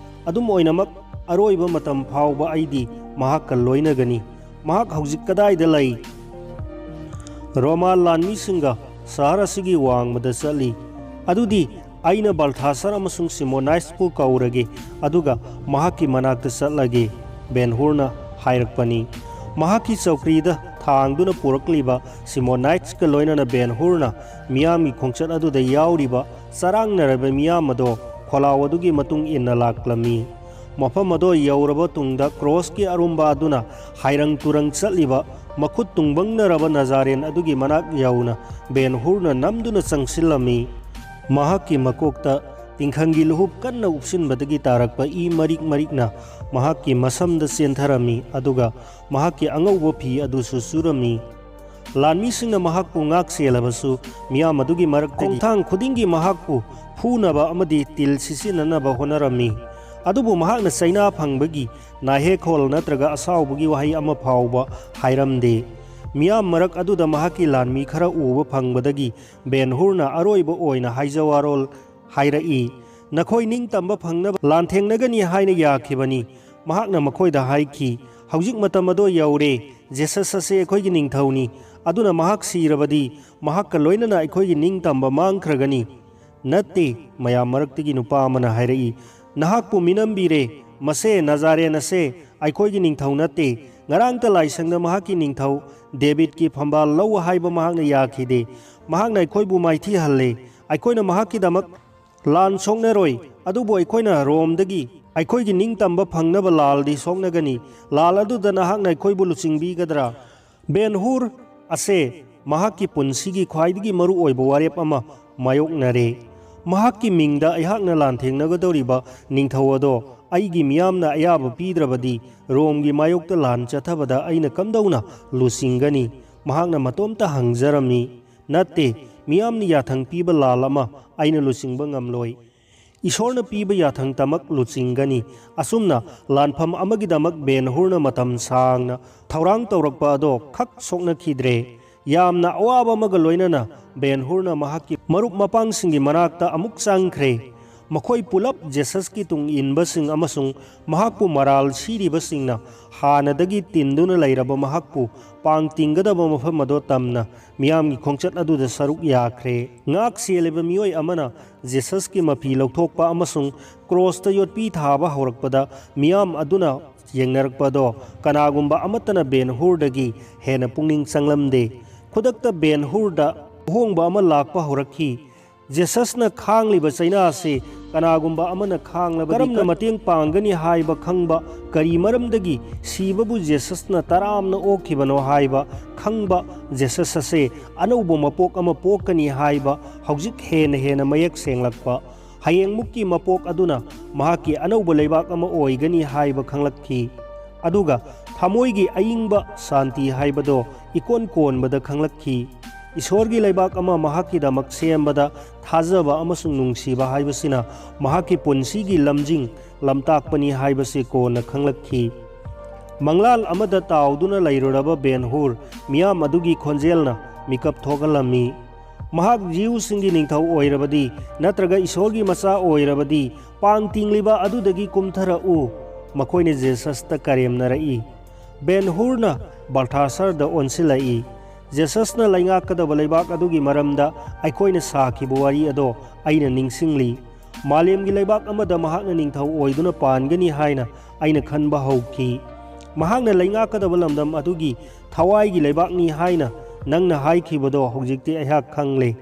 ꯑꯗꯨꯝ ꯑꯣꯏꯅꯃꯛ, ꯑꯔꯣꯏꯕ ꯃꯇꯝ ꯐꯥꯎꯕ ꯑꯩꯗꯤ ꯃꯍꯥꯛꯀ ꯂꯣꯏꯅꯒꯅꯤ꯫ ꯃꯍꯥꯛ ꯍꯧꯖꯤꯛ ꯀꯗꯥꯏꯗ ꯂꯩ? ꯔꯣꯃꯥ ꯂꯥꯟꯃꯤꯁꯤꯡꯒ ꯁꯍꯔ ꯑꯁꯤꯒꯤ ꯋꯥꯡꯃꯗ ꯆꯠꯂꯤ꯫ ꯑꯗꯨꯗꯤ ꯑꯩꯅ ꯕꯜꯊꯥꯁꯔ ꯑꯃꯁꯨꯡ ꯁꯤꯃꯣꯅꯥꯏꯠꯁꯄꯨ ꯀꯧꯔꯒꯦ, ꯑꯗꯨꯒ ꯃꯍꯥꯛꯀꯤ ꯃꯅꯥꯛꯇ ꯆꯠꯂꯒꯦ, ꯕꯦꯟ ꯍꯨꯔꯅ ꯍꯥꯏꯔꯛꯄꯅꯤ꯫ ꯃꯍꯥꯛꯀꯤ ꯆꯧꯀ꯭ꯔꯤꯗ ꯊꯥꯡꯗꯨꯅ ꯄꯨꯔꯛꯂꯤꯕ ꯁꯤꯃꯣꯅꯥꯏꯠꯁꯀ ꯂꯣꯏꯅꯅ ꯕꯦꯟ ꯍꯨꯔꯅ ꯃꯤꯌꯥꯝꯒꯤ ꯈꯣꯡꯆꯠ ꯑꯗꯨꯗ ꯌꯥꯎꯔꯤꯕ ꯆꯔꯥꯡꯅꯔꯕ ꯃꯤꯌꯥꯝ ꯑꯗꯣ ꯈꯣꯜꯂꯥꯎ ꯑꯗꯨꯒꯤ ꯃꯇꯨꯡ ꯏꯟꯅ ꯂꯥꯛꯂꯝꯃꯤ꯫ ꯃꯐꯝ ꯑꯗꯣ ꯌꯧꯔꯕ ꯇꯨꯡꯗ, ꯀ꯭ꯔꯣꯁꯀꯤ ꯑꯔꯨꯝꯕ ꯑꯗꯨꯅ ꯍꯥꯏꯔꯪ ꯇꯨꯔꯪ ꯆꯠꯂꯤꯕ ꯃꯈꯨꯠ ꯇꯨꯡꯕꯪꯅꯔꯕ ꯅꯖꯥꯔꯦꯟ ꯑꯗꯨꯒꯤ ꯃꯅꯥꯛ ꯌꯧꯅ ꯕꯦꯟ ꯍꯨꯔꯅ ꯅꯝꯗꯨꯅ ꯆꯪꯁꯤꯜꯂꯝꯃꯤ꯫ ꯃꯍꯥꯛꯀꯤ ꯃꯀꯣꯛꯇ ꯇꯤꯡꯈꯪꯒꯤ ꯂꯨꯍꯨꯞ ꯀꯟꯅ ꯎꯞꯁꯤꯟꯕꯗꯒꯤ ꯇꯥꯔꯛꯄ ꯏ ꯃꯔꯤꯛ ꯃꯔꯤꯛꯅ ꯃꯍꯥꯛꯀꯤ ꯃꯁꯝꯗ ꯆꯦꯟꯊꯔꯝꯃꯤ, ꯑꯗꯨꯒ ꯃꯍꯥꯛꯀꯤ ꯑꯉꯧꯕ ꯐꯤ ꯑꯗꯨꯁꯨ ꯆꯨꯔꯝꯃꯤ꯫ ꯂꯥꯟꯃꯤꯁꯤꯡꯅ ꯃꯍꯥꯛꯄꯨ ꯉꯥꯛ ꯁꯦꯜꯂꯕꯁꯨ, ꯃꯤꯌꯥꯝ ꯑꯗꯨꯒꯤ ꯃꯔꯛꯇꯒꯤ ꯈꯣꯡꯊꯥꯡ ꯈꯨꯗꯤꯡꯒꯤ ꯃꯍꯥꯛꯄꯨ ꯐꯨꯅꯕ ꯑꯃꯗꯤ ꯇꯤꯜ ꯁꯤꯠꯆꯤꯟꯅꯅꯕ ꯍꯣꯠꯅꯔꯝꯃꯤ꯫ ꯑꯗꯨꯕꯨ ꯃꯍꯥꯛꯅ ꯆꯩꯅꯥ ꯐꯪꯕꯒꯤ ꯅꯥꯍꯦꯛꯈꯣꯜ ꯅꯠꯇ꯭ꯔꯒ ꯑꯁꯥꯎꯕꯒꯤ ꯋꯥꯍꯩ ꯑꯃ ꯐꯥꯎꯕ ꯍꯥꯏꯔꯝꯗꯦ꯫ ꯃꯤꯌꯥꯝ ꯃꯔꯛ ꯑꯗꯨꯗ ꯃꯍꯥꯛꯀꯤ ꯂꯥꯟꯃꯤ ꯈꯔ ꯎꯕ ꯐꯪꯕꯗꯒꯤ ꯕꯦꯟ ꯍꯨꯔꯅ ꯑꯔꯣꯏꯕ ꯑꯣꯏꯅ ꯍꯥꯏꯖꯋꯥꯔꯣꯜ ꯍꯥꯏꯔꯛꯏ, "ꯅꯈꯣꯏ ꯅꯤꯡꯇꯝꯕ ꯐꯪꯅꯕ ꯂꯥꯟꯊꯦꯡꯅꯒꯅꯤ ꯍꯥꯏꯅ ꯌꯥꯈꯤꯕꯅꯤ꯫" ꯃꯍꯥꯛꯅ ꯃꯈꯣꯏꯗ ꯍꯥꯏꯈꯤ, "ꯍꯧꯖꯤꯛ ꯃꯇꯝ ꯑꯗꯣ ꯌꯧꯔꯦ꯫ ꯖꯦꯁꯁ ꯑꯁꯤ ꯑꯩꯈꯣꯏꯒꯤ ꯅꯤꯡꯊꯧꯅꯤ꯫ ꯑꯗꯨꯅ ꯃꯍꯥꯛ ꯁꯤꯔꯕꯗꯤ ꯃꯍꯥꯛꯀ ꯂꯣꯏꯅꯅ ꯑꯩꯈꯣꯏꯒꯤ ꯅꯤꯡꯇꯝꯕ ꯃꯥꯡꯈ꯭ꯔꯒꯅꯤ꯫" "ꯅꯠꯇꯦ," ꯃꯌꯥꯝ ꯃꯔꯛꯇꯒꯤ ꯅꯨꯄꯥ ꯑꯃꯅ ꯍꯥꯏꯔꯛꯏ, "ꯅꯍꯥꯛꯄꯨ ꯃꯤꯅꯝꯕꯤꯔꯦ꯫ ꯃꯁꯦ ꯅꯖꯥꯔꯦꯟ ꯑꯁꯦ ꯑꯩꯈꯣꯏꯒꯤ ꯅꯤꯡꯊꯧ ꯅꯠꯇꯦ꯫ ꯉꯔꯥꯡꯇ ꯂꯥꯏꯁꯪꯗ ꯃꯍꯥꯛꯀꯤ ꯅꯤꯡꯊꯧ ꯗꯦꯕꯤꯠꯀꯤ ꯐꯝꯕꯥꯜ ꯂꯧ ꯍꯥꯏꯕ ꯃꯍꯥꯛꯅ ꯌꯥꯈꯤꯗꯦ꯫ ꯃꯍꯥꯛꯅ ꯑꯩꯈꯣꯏꯕꯨ ꯃꯥꯏꯊꯤꯍꯜꯂꯦ꯫ ꯑꯩꯈꯣꯏꯅ ꯃꯍꯥꯛꯀꯤꯗꯃꯛ ꯂꯥꯟ ꯁꯣꯛꯅꯔꯣꯏ, ꯑꯗꯨꯕꯨ ꯑꯩꯈꯣꯏꯅ ꯔꯣꯝꯗꯒꯤ ꯑꯩꯈꯣꯏꯒꯤ ꯅꯤꯡꯇꯝꯕ ꯐꯪꯅꯕ ꯂꯥꯜꯗꯤ ꯁꯣꯛꯅꯒꯅꯤ꯫ ꯂꯥꯜ ꯑꯗꯨꯗ ꯅꯍꯥꯛꯅ ꯑꯩꯈꯣꯏꯕꯨ ꯂꯨꯆꯤꯡꯕꯤꯒꯗ꯭ꯔꯥ?" ꯕꯦꯟ ꯍꯨꯔ ꯑꯁꯦ ꯃꯍꯥꯛꯀꯤ ꯄꯨꯟꯁꯤꯒꯤ ꯈ꯭ꯋꯥꯏꯗꯒꯤ ꯃꯔꯨꯑꯣꯏꯕ ꯋꯥꯔꯦꯞ ꯑꯃ ꯃꯥꯌꯣꯛꯅꯔꯦ꯫ ꯃꯍꯥꯛꯀꯤ ꯃꯤꯡꯗ ꯑꯩꯍꯥꯛꯅ ꯂꯥꯟꯊꯦꯡꯅꯒꯗꯧꯔꯤꯕ ꯅꯤꯡꯊꯧ ꯑꯗꯣ ꯑꯩꯒꯤ ꯃꯤꯌꯥꯝꯅ ꯑꯌꯥꯕ ꯄꯤꯗ꯭ꯔꯕꯗꯤ, ꯔꯣꯝꯒꯤ ꯃꯥꯌꯣꯛꯇ ꯂꯥꯟ ꯆꯠꯊꯕꯗ ꯑꯩꯅ ꯀꯝꯗꯧꯅ ꯂꯨꯆꯤꯡꯒꯅꯤ? ꯃꯍꯥꯛꯅ ꯃꯇꯣꯝꯇ ꯍꯪꯖꯔꯝꯃꯤ꯫ "ꯅꯠꯇꯦ, ꯃꯤꯌꯥꯝꯅ ꯌꯥꯊꯪ ꯄꯤꯕ ꯂꯥꯜ ꯑꯃ ꯑꯩꯅ ꯂꯨꯆꯤꯡꯕ ꯉꯝꯂꯣꯏ꯫ ꯏꯁꯣꯔꯅ ꯄꯤꯕ ꯌꯥꯊꯪꯇꯃꯛ ꯂꯨꯆꯤꯡꯒꯅꯤ꯫" ꯑꯁꯨꯝꯅ ꯂꯥꯟꯐꯝ ꯑꯃꯒꯤꯗꯃꯛ ꯕꯦꯟ ꯍꯨꯔꯅ ꯃꯇꯝ ꯁꯥꯡꯅ ꯊꯧꯔꯥꯡ ꯇꯧꯔꯛꯄ ꯑꯗꯣ ꯈꯛ ꯁꯣꯛꯅꯈꯤꯗ꯭ꯔꯦ꯫ ꯌꯥꯝꯅ ꯑꯋꯥꯕ ꯑꯃꯒ ꯂꯣꯏꯅꯅ ꯕꯦꯟ ꯍꯨꯔꯅ ꯃꯍꯥꯛꯀꯤ ꯃꯔꯨꯞ ꯃꯄꯥꯡꯁꯤꯡꯒꯤ ꯃꯅꯥꯛꯇ ꯑꯃꯨꯛ ꯆꯪꯈ꯭ꯔꯦ꯫ ꯃꯈꯣꯏ ꯄꯨꯂꯞ ꯖꯦꯁꯁꯀꯤ ꯇꯨꯡ ꯏꯟꯕꯁꯤꯡ ꯑꯃꯁꯨꯡ ꯃꯍꯥꯛꯄꯨ ꯃꯔꯥꯜ ꯁꯤꯔꯤꯕꯁꯤꯡꯅ ꯍꯥꯟꯅꯗꯒꯤ ꯇꯤꯟꯗꯨꯅ ꯂꯩꯔꯕ ꯃꯍꯥꯛꯄꯨ ꯄꯥꯡ ꯇꯤꯡꯒꯗꯕ ꯃꯐꯝ ꯑꯗꯣ ꯇꯝꯅ ꯃꯤꯌꯥꯝꯒꯤ ꯈꯣꯡꯆꯠ ꯑꯗꯨꯗ ꯁꯔꯨꯛ ꯌꯥꯈ꯭ꯔꯦ꯫ ꯉꯥꯛ ꯁꯦꯜꯂꯤꯕ ꯃꯤꯑꯣꯏ ꯑꯃꯅ ꯖꯦꯁꯁꯀꯤ ꯃꯐꯤ ꯂꯧꯊꯣꯛꯄ ꯑꯃꯁꯨꯡ ꯀ꯭ꯔꯣꯁꯇ ꯌꯣꯠꯄꯤ ꯊꯥꯕ ꯍꯧꯔꯛꯄꯗ, ꯃꯤꯌꯥꯝ ꯑꯗꯨꯅ ꯌꯦꯡꯅꯔꯛꯄꯗꯣ ꯀꯅꯥꯒꯨꯝꯕ ꯑꯃꯠꯇꯅ ꯕꯦꯟ ꯍꯨꯔꯗꯒꯤ ꯍꯦꯟꯅ ꯄꯨꯛꯅꯤꯡ ꯆꯪꯂꯝꯗꯦ꯫ ꯈꯨꯗꯛꯇ ꯕꯦꯟ ꯍꯨꯔꯗ ꯑꯍꯣꯡꯕ ꯑꯃ ꯂꯥꯛꯄ ꯍꯧꯔꯛꯈꯤ꯫ ꯖꯦꯁꯁꯅ ꯈꯥꯡꯂꯤꯕ ꯆꯩꯅꯥ ꯑꯁꯤ ꯀꯅꯥꯒꯨꯝꯕ ꯑꯃꯅ ꯈꯥꯡꯂꯕꯗꯤ ꯀꯔꯝꯅ ꯃꯇꯦꯡ ꯄꯥꯡꯒꯅꯤ ꯍꯥꯏꯕ ꯈꯪꯕ, ꯀꯔꯤ ꯃꯔꯝꯗꯒꯤ ꯁꯤꯕꯕꯨ ꯖꯦꯁꯁꯅ ꯇꯔꯥꯝꯅ ꯑꯣꯛꯈꯤꯕꯅꯣ ꯍꯥꯏꯕ ꯈꯪꯕ, ꯖꯦꯁꯁ ꯑꯁꯦ ꯑꯅꯧꯕ ꯃꯄꯣꯛ ꯑꯃ ꯄꯣꯛꯀꯅꯤ ꯍꯥꯏꯕ ꯍꯧꯖꯤꯛ ꯍꯦꯟꯅ ꯍꯦꯟꯅ ꯃꯌꯦꯛ ꯁꯦꯡꯂꯛꯄ, ꯍꯌꯦꯡꯃꯨꯛꯀꯤ ꯃꯄꯣꯛ ꯑꯗꯨꯅ ꯃꯍꯥꯛꯀꯤ ꯑꯅꯧꯕ ꯂꯩꯕꯥꯛ ꯑꯃ ꯑꯣꯏꯒꯅꯤ ꯍꯥꯏꯕ ꯈꯪꯂꯛꯈꯤ꯫ ꯑꯗꯨꯒ ꯊꯃꯣꯏꯒꯤ ꯑꯏꯪꯕ ꯁꯥꯟꯇꯤ ꯍꯥꯏꯕꯗꯣ ꯏꯀꯣꯟ ꯀꯣꯟꯕꯗ ꯈꯪꯂꯛꯈꯤ꯫ ꯏꯁꯣꯔꯒꯤ ꯂꯩꯕꯥꯛ ꯑꯃ ꯃꯍꯥꯛꯀꯤꯗꯃꯛ ꯁꯦꯝꯕꯗ ꯊꯥꯖꯕ ꯑꯃꯁꯨꯡ ꯅꯨꯡꯁꯤꯕ ꯍꯥꯏꯕꯁꯤꯅ ꯃꯍꯥꯛꯀꯤ ꯄꯨꯟꯁꯤꯒꯤ ꯂꯝꯖꯤꯡ ꯂꯝꯇꯥꯛꯄꯅꯤ ꯍꯥꯏꯕꯁꯤ ꯀꯣꯟꯅ ꯈꯪꯂꯛꯈꯤ꯫ ꯃꯪꯂꯥꯟ ꯑꯃꯗ ꯇꯥꯎꯗꯨꯅ ꯂꯩꯔꯨꯔꯕ ꯕꯦꯟ ꯍꯨꯔ ꯃꯤꯌꯥꯝ ꯑꯗꯨꯒꯤ ꯈꯣꯟꯖꯦꯜꯅ ꯃꯤꯀꯞ ꯊꯣꯛꯍꯜꯂꯝꯃꯤ꯫ ꯃꯍꯥꯛ ꯖꯤꯎꯁꯤꯡꯒꯤ ꯅꯤꯡꯊꯧ ꯑꯣꯏꯔꯕꯗꯤ, ꯅꯠꯇ꯭ꯔꯒ ꯏꯁꯣꯔꯒꯤ ꯃꯆꯥ ꯑꯣꯏꯔꯕꯗꯤ, ꯄꯥꯡ ꯇꯤꯡꯂꯤꯕ ꯑꯗꯨꯗꯒꯤ ꯀꯨꯝꯊꯔꯛꯎ꯫ ꯃꯈꯣꯏꯅ ꯖꯦꯁꯁꯇ ꯀꯔꯦꯝꯅꯔꯛꯏ꯫ ꯕꯦꯟ ꯍꯨꯔꯅ ꯕꯜꯊꯥꯁꯔꯗ ꯑꯣꯟꯁꯤꯜꯂꯛꯏ꯫ ꯖꯦꯁꯁꯅ ꯂꯩꯉꯥꯛꯀꯗꯕ ꯂꯩꯕꯥꯛ ꯑꯗꯨꯒꯤ ꯃꯔꯝꯗ ꯑꯩꯈꯣꯏꯅ ꯁꯥꯈꯤꯕ ꯋꯥꯔꯤ ꯑꯗꯣ ꯑꯩꯅ ꯅꯤꯡꯁꯤꯡꯂꯤ꯫ ꯃꯥꯂꯦꯝꯒꯤ ꯂꯩꯕꯥꯛ ꯑꯃꯗ ꯃꯍꯥꯛꯅ ꯅꯤꯡꯊꯧ ꯑꯣꯏꯗꯨꯅ ꯄꯥꯟꯒꯅꯤ ꯍꯥꯏꯅ ꯑꯩꯅ ꯈꯟꯕ ꯍꯧꯈꯤ꯫ ꯃꯍꯥꯛꯅ ꯂꯩꯉꯥꯛꯀꯗꯕ ꯂꯝꯗꯝ ꯑꯗꯨꯒꯤ ꯊꯋꯥꯏꯒꯤ ꯂꯩꯕꯥꯛꯅꯤ ꯍꯥꯏꯅ ꯅꯪꯅ ꯍꯥꯏꯈꯤꯕꯗꯣ ꯍꯧꯖꯤꯛꯇꯤ ꯑꯩꯍꯥꯛ ꯈꯪꯂꯦ꯫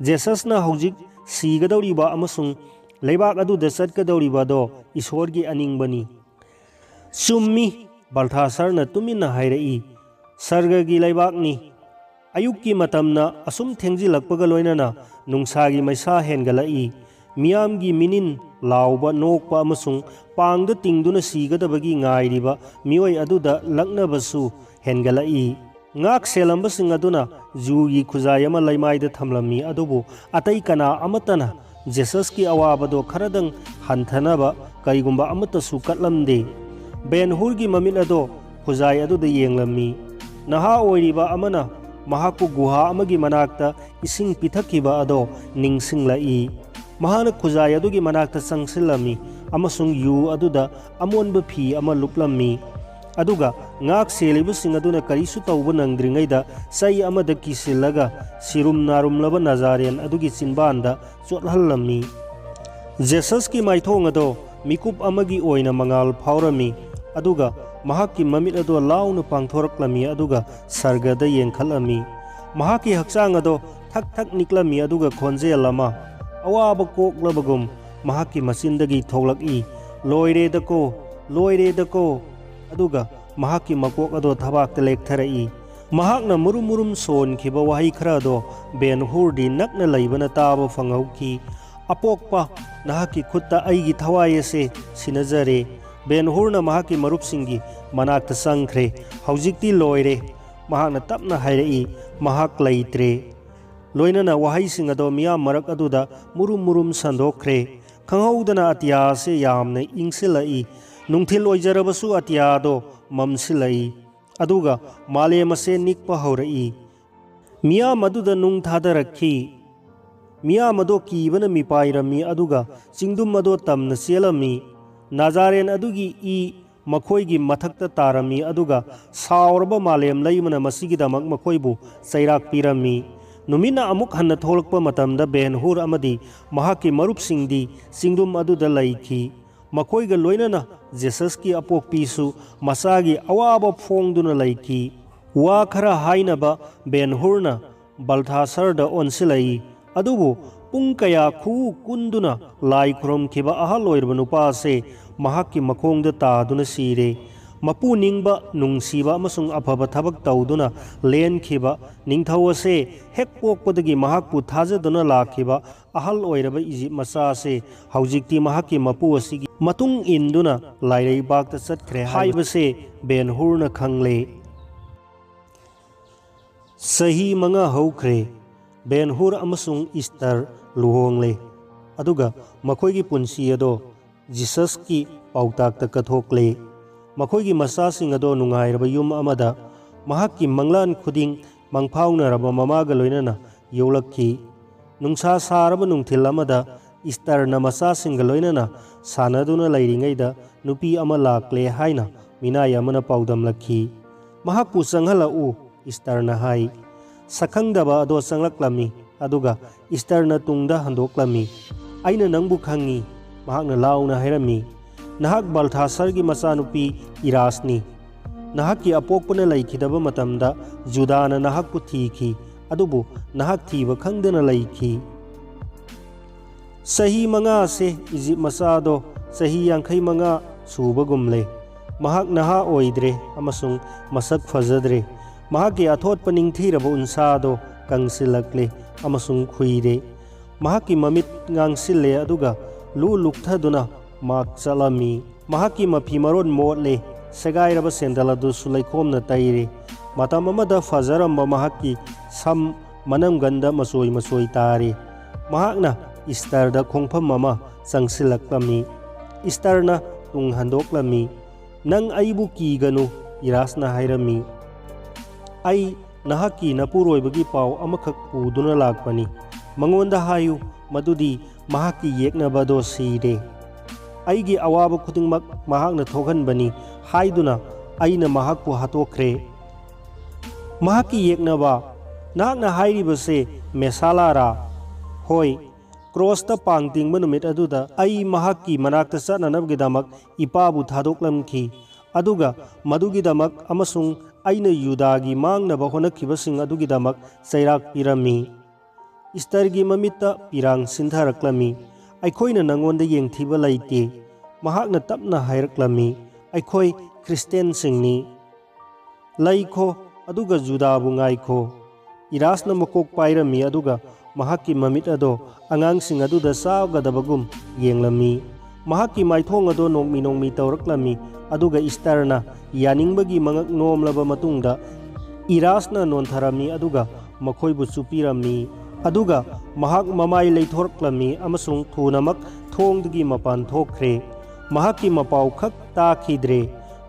ꯖꯦꯁꯁꯅ ꯍꯧꯖꯤꯛ ꯁꯤꯒꯗꯧꯔꯤꯕ ꯑꯃꯁꯨꯡ ꯂꯩꯕꯥꯛ ꯑꯗꯨꯗ ꯆꯠꯀꯗꯧꯔꯤꯕ ꯑꯗꯣ ꯏꯁꯣꯔꯒꯤ ꯑꯅꯤꯡꯕꯅꯤ꯫ ꯆꯨꯝꯃꯤ, ꯕꯜꯊꯥꯁꯔꯅ ꯇꯨꯃꯤꯟꯅ ꯍꯥꯏꯔꯛꯏ꯫ ꯁꯔꯒꯒꯤ ꯂꯩꯕꯥꯛꯅꯤ꯫ ꯑꯌꯨꯛꯀꯤ ꯃꯇꯝꯅ ꯑꯁꯨꯝ ꯊꯦꯡꯖꯤꯜꯂꯛꯄꯒ ꯂꯣꯏꯅꯅ ꯅꯨꯡꯁꯥꯒꯤ ꯃꯩꯁꯥ ꯍꯦꯟꯒꯠꯂꯛꯏ꯫ ꯃꯤꯌꯥꯝꯒꯤ ꯃꯤꯅꯤꯟ ꯂꯥꯎꯕ, ꯅꯣꯛꯄ ꯑꯃꯁꯨꯡ ꯄꯥꯡꯗ ꯇꯤꯡꯗꯨꯅ ꯁꯤꯒꯗꯕꯒꯤ ꯉꯥꯏꯔꯤꯕ ꯃꯤꯑꯣꯏ ꯑꯗꯨꯗ ꯂꯛꯅꯕꯁꯨ ꯍꯦꯟꯒꯠꯂꯛꯏ꯫ ꯉꯥꯛ ꯁꯦꯜꯂꯝꯕꯁꯤꯡ ꯑꯗꯨꯅ ꯖꯨꯒꯤ ꯈꯨꯖꯥꯏ ꯑꯃ ꯂꯩꯃꯥꯏꯗ ꯊꯝꯂꯝꯃꯤ, ꯑꯗꯨꯕꯨ ꯑꯇꯩ ꯀꯅꯥ ꯑꯃꯠꯇꯅ ꯖꯦꯁꯁꯀꯤ ꯑꯋꯥꯕꯗꯣ ꯈꯔꯗꯪ ꯍꯟꯊꯅꯕ ꯀꯔꯤꯒꯨꯝꯕ ꯑꯃꯠꯇꯁꯨ ꯀꯠꯂꯝꯗꯦ꯫ ꯕꯦꯟ ꯍꯨꯔꯒꯤ ꯃꯃꯤꯠ ꯑꯗꯣ ꯈꯨꯖꯥꯏ ꯑꯗꯨꯗ ꯌꯦꯡꯂꯝꯃꯤ꯫ ꯅꯍꯥ ꯑꯣꯏꯔꯤꯕ ꯑꯃꯅ ꯃꯍꯥꯛꯄꯨ ꯒꯨꯍꯥ ꯑꯃꯒꯤ ꯃꯅꯥꯛꯇ ꯏꯁꯤꯡ ꯄꯤꯊꯛꯈꯤꯕ ꯑꯗꯣ ꯅꯤꯡꯁꯤꯡꯂꯛꯏ꯫ ꯃꯍꯥꯛꯅ ꯈꯨꯖꯥꯏ ꯑꯗꯨꯒꯤ ꯃꯅꯥꯛꯇ ꯆꯪꯁꯤꯜꯂꯝꯃꯤ ꯑꯃꯁꯨꯡ ꯌꯨ ꯑꯗꯨꯗ ꯑꯃꯣꯟꯕ ꯐꯤ ꯑꯃ ꯂꯨꯞꯂꯝꯃꯤ꯫ ꯑꯗꯨꯒ ꯉꯥꯛ ꯁꯦꯜꯂꯤꯕꯁꯤꯡ ꯑꯗꯨꯅ ꯀꯔꯤꯁꯨ ꯇꯧꯕ ꯅꯪꯗ꯭ꯔꯤꯉꯩꯗ ꯆꯩ ꯑꯃꯗ ꯀꯤꯁꯤꯜꯂꯒ ꯁꯤꯔꯨꯝ ꯅꯥꯔꯨꯝꯂꯕ ꯅꯥꯖꯥꯔꯦꯟ ꯑꯗꯨꯒꯤ ꯆꯤꯟꯕꯥꯟꯗ ꯆꯣꯠꯍꯜꯂꯝꯃꯤ꯫ ꯖꯦꯁꯁꯀꯤ ꯃꯥꯏꯊꯣꯡ ꯑꯗꯣ ꯃꯤꯀꯨꯞ ꯑꯃꯒꯤ ꯑꯣꯏꯅ ꯃꯉꯥꯜ ꯐꯥꯎꯔꯝꯃꯤ, ꯑꯗꯨꯒ ꯃꯍꯥꯛꯀꯤ ꯃꯃꯤꯠ ꯑꯗꯣ ꯂꯥꯎꯅ ꯄꯥꯡꯊꯣꯔꯛꯂꯝꯃꯤ, ꯑꯗꯨꯒ ꯁꯔꯒꯗ ꯌꯦꯡꯈꯠꯂꯝꯃꯤ꯫ ꯃꯍꯥꯛꯀꯤ ꯍꯛꯆꯥꯡ ꯑꯗꯣ ꯊꯛ ꯊꯛ ꯅꯤꯛꯂꯝꯃꯤ, ꯑꯗꯨꯒ ꯈꯣꯟꯖꯦꯜ ꯑꯃ, ꯑꯋꯥꯕ ꯀꯣꯛꯂꯕꯒꯨꯝ ꯃꯍꯥꯛꯀꯤ ꯃꯆꯤꯟꯗꯒꯤ ꯊꯣꯛꯂꯛꯏ, "ꯂꯣꯏꯔꯦꯗꯀꯣ, ꯂꯣꯏꯔꯦꯗꯀꯣ!" ꯑꯗꯨꯒ ꯃꯍꯥꯛꯀꯤ ꯃꯀꯣꯛ ꯑꯗꯣ ꯊꯕꯥꯛꯇ ꯂꯦꯛꯊꯔꯛꯏ꯫ ꯃꯍꯥꯛꯅ ꯃꯨꯔꯨꯝ ꯃꯨꯔꯨꯝ ꯁꯣꯟꯈꯤꯕ ꯋꯥꯍꯩ ꯈꯔ ꯑꯗꯣ ꯕꯦꯟ ꯍꯨꯔꯗꯤ ꯅꯛꯅ ꯂꯩꯕꯅ ꯇꯥꯕ ꯐꯪꯍꯧꯈꯤ꯫ "ꯑꯄꯣꯛꯄ, ꯅꯍꯥꯛꯀꯤ ꯈꯨꯠꯇ ꯑꯩꯒꯤ ꯊꯋꯥꯏ ꯑꯁꯦ ꯁꯤꯟꯅꯖꯔꯦ꯫" ꯕꯦꯟ ꯍꯨꯔꯅ ꯃꯍꯥꯛꯀꯤ ꯃꯔꯨꯞꯁꯤꯡꯒꯤ ꯃꯅꯥꯛꯇ ꯆꯪꯈ꯭ꯔꯦ꯫ "ꯍꯧꯖꯤꯛꯇꯤ ꯂꯣꯏꯔꯦ," ꯃꯍꯥꯛꯅ ꯇꯞꯅ ꯍꯥꯏꯔꯛꯏ꯫ "ꯃꯍꯥꯛ ꯂꯩꯇ꯭ꯔꯦ꯫" ꯂꯣꯏꯅꯅ ꯋꯥꯍꯩꯁꯤꯡ ꯑꯗꯣ ꯃꯤꯌꯥꯝ ꯃꯔꯛ ꯑꯗꯨꯗ ꯃꯨꯔꯨꯝ ꯃꯨꯔꯨꯝ ꯁꯟꯗꯣꯛꯈ꯭ꯔꯦ꯫ ꯈꯪꯍꯧꯗꯅ ꯑꯇꯤꯌꯥ ꯑꯁꯦ ꯌꯥꯝꯅ ꯏꯪꯁꯤꯜꯂꯛꯏ꯫ ꯅꯨꯡꯊꯤꯜ ꯑꯣꯏꯖꯔꯕꯁꯨ ꯑꯇꯤꯌꯥꯗꯣ ꯃꯝꯁꯤꯜꯂꯛꯏ꯫ ꯑꯗꯨꯒ ꯃꯥꯂꯦꯝ ꯑꯁꯦ ꯅꯤꯛꯄ ꯍꯧꯔꯛꯏ꯫ ꯃꯤꯌꯥꯝ ꯑꯗꯨꯗ ꯅꯨꯡ ꯊꯥꯗꯔꯛꯈꯤ꯫ ꯃꯤꯌꯥꯝ ꯑꯗꯣ ꯀꯤꯕꯅ ꯃꯤꯄꯥꯏꯔꯝꯃꯤ, ꯑꯗꯨꯒ ꯆꯤꯡꯗꯨꯝ ꯑꯗꯣ ꯇꯝꯅ ꯆꯦꯜꯂꯝꯃꯤ꯫ ꯅꯥꯖꯥꯔꯦꯟ ꯑꯗꯨꯒꯤ ꯏ ꯃꯈꯣꯏꯒꯤ ꯃꯊꯛꯇ ꯇꯥꯔꯝꯃꯤ, ꯑꯗꯨꯒ ꯁꯥꯎꯔꯕ ꯃꯥꯂꯦꯝ ꯂꯩꯃꯅ ꯃꯁꯤꯒꯤꯗꯃꯛ ꯃꯈꯣꯏꯕꯨ ꯆꯩꯔꯥꯛ ꯄꯤꯔꯝꯃꯤ꯫ ꯅꯨꯃꯤꯠꯅ ꯑꯃꯨꯛ ꯍꯟꯅ ꯊꯣꯛꯂꯛꯄ ꯃꯇꯝꯗ ꯕꯦꯟ ꯍꯨꯔ ꯑꯃꯗꯤ ꯃꯍꯥꯛꯀꯤ ꯃꯔꯨꯞꯁꯤꯡꯗꯤ ꯆꯤꯡꯗꯨꯝ ꯑꯗꯨꯗ ꯂꯩꯈꯤ꯫ ꯃꯈꯣꯏꯒ ꯂꯣꯏꯅꯅ ꯖꯦꯁꯁꯀꯤ ꯑꯄꯣꯛꯄꯤꯁꯨ ꯃꯆꯥꯒꯤ ꯑꯋꯥꯕ ꯐꯣꯡꯗꯨꯅ ꯂꯩꯈꯤ꯫ ꯋꯥ ꯈꯔ ꯍꯥꯏꯅꯕ ꯕꯦꯟ ꯍꯨꯔꯅ ꯕꯜꯊꯥꯁꯔꯗ ꯑꯣꯟꯁꯤꯜꯂꯛꯏ꯫ ꯑꯗꯨꯕꯨ ꯄꯨꯡ ꯀꯌꯥ ꯈꯨꯎ ꯀꯨꯟꯗꯨꯅ ꯂꯥꯏ ꯈꯨꯔꯨꯝꯈꯤꯕ ꯑꯍꯜ ꯑꯣꯏꯔꯕ ꯅꯨꯄꯥ ꯑꯁꯦ ꯃꯍꯥꯛꯀꯤ ꯃꯈꯣꯡꯗ ꯇꯥꯗꯨꯅ ꯁꯤꯔꯦ꯫ ꯃꯄꯨ ꯅꯤꯡꯕ, ꯅꯨꯡꯁꯤꯕ ꯑꯃꯁꯨꯡ ꯑꯐꯕ ꯊꯕꯛ ꯇꯧꯗꯨꯅ ꯂꯦꯟꯈꯤꯕ ꯅꯤꯡꯊꯧ ꯑꯁꯦ ꯍꯦꯛ ꯄꯣꯛꯄꯗꯒꯤ ꯃꯍꯥꯛꯄꯨ ꯊꯥꯖꯗꯨꯅ ꯂꯥꯛꯈꯤꯕ ꯑꯍꯜ ꯑꯣꯏꯔꯕ ꯏꯖꯤꯞ ꯃꯆꯥ ꯑꯁꯦ ꯍꯧꯖꯤꯛꯇꯤ ꯃꯍꯥꯛꯀꯤ ꯃꯄꯨ ꯑꯁꯤꯒꯤ ꯃꯇꯨꯡ ꯏꯟꯗꯨꯅ ꯂꯥꯏꯔꯩꯕꯥꯛꯇ ꯆꯠꯈ꯭ꯔꯦ ꯍꯥꯏꯕꯁꯦ ꯕꯦꯟ ꯍꯨꯔꯅ ꯈꯪꯂꯦ꯫ ꯆꯍꯤ ꯃꯉꯥ ꯍꯧꯈ꯭ꯔꯦ꯫ ꯕꯦꯟ ꯍꯨꯔ ꯑꯃꯁꯨꯡ ꯏꯁꯇꯔ ꯂꯨꯍꯣꯡꯂꯦ, ꯑꯗꯨꯒ ꯃꯈꯣꯏꯒꯤ ꯄꯨꯟꯁꯤ ꯑꯗꯣ ꯖꯤꯁꯁꯀꯤ ꯄꯥꯎꯇꯥꯛꯇ ꯀꯠꯊꯣꯛꯂꯦ꯫ ꯃꯈꯣꯏꯒꯤ ꯃꯆꯥꯁꯤꯡ ꯑꯗꯣ ꯅꯨꯡꯉꯥꯏꯔꯕ ꯌꯨꯝ ꯑꯃꯗ ꯃꯍꯥꯛꯀꯤ ꯃꯪꯂꯥꯟ ꯈꯨꯗꯤꯡ ꯃꯪꯐꯥꯎꯅꯔꯕ ꯃꯃꯥꯒ ꯂꯣꯏꯅꯅ ꯌꯣꯛꯂꯛꯈꯤ꯫ ꯅꯨꯡꯁꯥ ꯁꯥꯔꯕ ꯅꯨꯡꯊꯤꯜ ꯑꯃꯗ ꯏꯁꯇꯔꯅ ꯃꯆꯥꯁꯤꯡꯒ ꯂꯣꯏꯅꯅ ꯁꯥꯟꯅꯗꯨꯅ ꯂꯩꯔꯤꯉꯩꯗ ꯅꯨꯄꯤ ꯑꯃ ꯂꯥꯛꯂꯦ ꯍꯥꯏꯅ ꯃꯤꯅꯥꯏ ꯑꯃꯅ ꯄꯥꯎꯗꯝꯂꯛꯈꯤ꯫ "ꯃꯍꯥꯛꯄꯨ ꯆꯪꯍꯜꯂꯛꯎ," ꯏꯁꯇꯔꯅ ꯍꯥꯏ꯫ ꯁꯛꯈꯪꯗꯕ ꯑꯗꯣ ꯆꯪꯂꯛꯂꯝꯃꯤ, ꯑꯗꯨꯒ ꯏꯁꯇꯔꯅ ꯇꯨꯡꯗ ꯍꯟꯗꯣꯛꯂꯝꯃꯤ꯫ "ꯑꯩꯅ ꯅꯪꯕꯨ ꯈꯪꯏ," ꯃꯍꯥꯛꯅ ꯂꯥꯎꯅ ꯍꯥꯏꯔꯝꯃꯤ꯫ "ꯅꯍꯥꯛ ꯕꯜꯊꯥꯁꯔꯒꯤ ꯃꯆꯥꯅꯨꯄꯤ ꯏꯔꯥꯁꯅꯤ꯫ ꯅꯍꯥꯛꯀꯤ ꯑꯄꯣꯛꯄꯅ ꯂꯩꯈꯤꯗꯕ ꯃꯇꯝꯗ ꯖꯨꯗꯥꯅ ꯅꯍꯥꯛꯄꯨ ꯊꯤꯈꯤ, ꯑꯗꯨꯕꯨ ꯅꯍꯥꯛ ꯊꯤꯕ ꯈꯪꯗꯅ ꯂꯩꯈꯤ꯫" ꯆꯍꯤ ꯃꯉꯥꯁꯦ ꯏꯖꯤꯞ ꯃꯆꯥꯗꯣ ꯆꯍꯤ ꯌꯥꯡꯈꯩ ꯃꯉꯥ ꯁꯨꯕꯒꯨꯝꯂꯦ꯫ ꯃꯍꯥꯛ ꯅꯍꯥ ꯑꯣꯏꯗ꯭ꯔꯦ ꯑꯃꯁꯨꯡ ꯃꯁꯛ ꯐꯖꯗ꯭ꯔꯦ꯫ ꯃꯍꯥꯛꯀꯤ ꯑꯊꯣꯠꯄ ꯅꯤꯡꯊꯤꯔꯕ ꯎꯟꯁꯥꯗꯣ ꯀꯪꯁꯤꯜꯂꯛꯂꯦ ꯑꯃꯁꯨꯡ ꯈꯨꯏꯔꯦ꯫ ꯃꯍꯥꯛꯀꯤ ꯃꯃꯤꯠ ꯉꯥꯡꯁꯤꯜꯂꯦ, ꯑꯗꯨꯒ ꯂꯨ ꯂꯨꯛꯊꯗꯨꯅ ꯃꯥꯛ ꯆꯠꯂꯝꯃꯤ꯫ ꯃꯍꯥꯛꯀꯤ ꯃꯐꯤ ꯃꯔꯣꯟ ꯃꯣꯠꯂꯦ, ꯁꯦꯒꯥꯏꯔꯕ ꯁꯦꯟꯗꯜ ꯑꯗꯨꯁꯨ ꯂꯩꯈꯣꯝꯅ ꯇꯩꯔꯦ꯫ ꯃꯇꯝ ꯑꯃꯗ ꯐꯖꯔꯝꯕ ꯃꯍꯥꯛꯀꯤ ꯁꯝ ꯃꯅꯝꯒꯟꯗ ꯃꯆꯣꯏ ꯃꯆꯣꯏ ꯇꯥꯔꯦ꯫ ꯃꯍꯥꯛꯅ ꯏꯁꯇꯔꯗ ꯈꯣꯡꯐꯝ ꯑꯃ ꯆꯪꯁꯤꯜꯂꯛꯂꯝꯃꯤ꯫ ꯏꯁꯇꯔꯅ ꯇꯨꯡ ꯍꯟꯗꯣꯛꯂꯝꯃꯤ꯫ "ꯅꯪ ꯑꯩꯕꯨ ꯀꯤꯒꯅꯨ," ꯏꯔꯥꯁꯅ ꯍꯥꯏꯔꯝꯃꯤ꯫ "ꯑꯩ ꯅꯍꯥꯛꯀꯤ ꯅꯄꯨꯔꯣꯏꯕꯒꯤ ꯄꯥꯎ ꯑꯃꯈꯛ ꯄꯨꯗꯨꯅ ꯂꯥꯛꯄꯅꯤ꯫ ꯃꯉꯣꯟꯗ ꯍꯥꯏꯌꯨ, ꯃꯗꯨꯗꯤ ꯃꯍꯥꯛꯀꯤ ꯌꯦꯛꯅꯕꯗꯣ ꯁꯤꯔꯦ꯫ ꯑꯩꯒꯤ ꯑꯋꯥꯕ ꯈꯨꯗꯤꯡꯃꯛ ꯃꯍꯥꯛꯅ ꯊꯣꯛꯍꯟꯕꯅꯤ ꯍꯥꯏꯗꯨꯅ ꯑꯩꯅ ꯃꯍꯥꯛꯄꯨ ꯍꯥꯠꯇꯣꯛꯈ꯭ꯔꯦ꯫" "ꯃꯍꯥꯛꯀꯤ ꯌꯦꯛꯅꯕ? ꯅꯍꯥꯛꯅ ꯍꯥꯏꯔꯤꯕꯁꯦ ꯃꯦꯁꯥꯂꯥꯔꯥ?" "ꯍꯣꯏ, ꯀ꯭ꯔꯣꯁꯇ ꯄꯥꯡ ꯇꯤꯡꯕ ꯅꯨꯃꯤꯠ ꯑꯗꯨꯗ ꯑꯩ ꯃꯍꯥꯛꯀꯤ ꯃꯅꯥꯛꯇ ꯆꯠꯅꯅꯕꯒꯤꯗꯃꯛ ꯏꯄꯥꯕꯨ ꯊꯥꯗꯣꯛꯂꯝꯈꯤ, ꯑꯗꯨꯒ ꯃꯗꯨꯒꯤꯗꯃꯛ ꯑꯃꯁꯨꯡ ꯑꯩꯅ ꯌꯨꯗꯥꯒꯤ ꯃꯥꯡꯅꯕ ꯍꯣꯠꯅꯈꯤꯕꯁꯤꯡ ꯑꯗꯨꯒꯤꯗꯃꯛ ꯆꯩꯔꯥꯛ ꯄꯤꯔꯝꯃꯤ꯫" ꯏꯁꯇꯔꯒꯤ ꯃꯃꯤꯠꯇ ꯄꯤꯔꯥꯡ ꯁꯤꯟꯊꯔꯛꯂꯝꯃꯤ꯫ "ꯑꯩꯈꯣꯏꯅ ꯅꯪꯉꯣꯟꯗ ꯌꯦꯡꯊꯤꯕ ꯂꯩꯇꯦ," ꯃꯍꯥꯛꯅ ꯇꯞꯅ ꯍꯥꯏꯔꯛꯂꯝꯃꯤ꯫ "ꯑꯩꯈꯣꯏ ꯈ꯭ꯔꯤꯁꯇꯤꯌꯥꯟꯁꯤꯡꯅꯤ꯫ ꯂꯩꯈꯣ, ꯑꯗꯨꯒ ꯖꯨꯗꯥꯕꯨ ꯉꯥꯏꯈꯣ꯫" ꯏꯔꯥꯁꯅ ꯃꯀꯣꯛ ꯄꯥꯏꯔꯝꯃꯤ, ꯑꯗꯨꯒ ꯃꯍꯥꯛꯀꯤ ꯃꯃꯤꯠ ꯑꯗꯣ ꯑꯉꯥꯡꯁꯤꯡ ꯑꯗꯨꯗ ꯆꯥꯒꯗꯕꯒꯨꯝ ꯌꯦꯡꯂꯝꯃꯤ꯫ ꯃꯍꯥꯛꯀꯤ ꯃꯥꯏꯊꯣꯡ ꯑꯗꯣ ꯅꯣꯡꯃꯤ ꯅꯣꯡꯃꯤ ꯇꯧꯔꯛꯂꯝꯃꯤ, ꯑꯗꯨꯒ ꯏꯁꯇꯔꯅ ꯌꯥꯅꯤꯡꯕꯒꯤ ꯃꯉꯛ ꯅꯣꯝꯂꯕ ꯃꯇꯨꯡꯗ ꯏꯔꯥꯁꯅ ꯅꯣꯟꯊꯔꯝꯃꯤ, ꯑꯗꯨꯒ ꯃꯈꯣꯏꯕꯨ ꯆꯨꯞꯄꯤꯔꯝꯃꯤ꯫ ꯑꯗꯨꯒ ꯃꯍꯥꯛ ꯃꯃꯥꯏ ꯂꯩꯊꯣꯔꯛꯂꯝꯃꯤ ꯑꯃꯁꯨꯡ ꯊꯨꯅꯃꯛ ꯊꯣꯡꯗꯒꯤ ꯃꯄꯥꯟ ꯊꯣꯛꯈ꯭ꯔꯦ꯫ ꯃꯍꯥꯛꯀꯤ ꯃꯄꯥꯎ ꯈꯛ ꯇꯥꯈꯤꯗ꯭ꯔꯦ꯫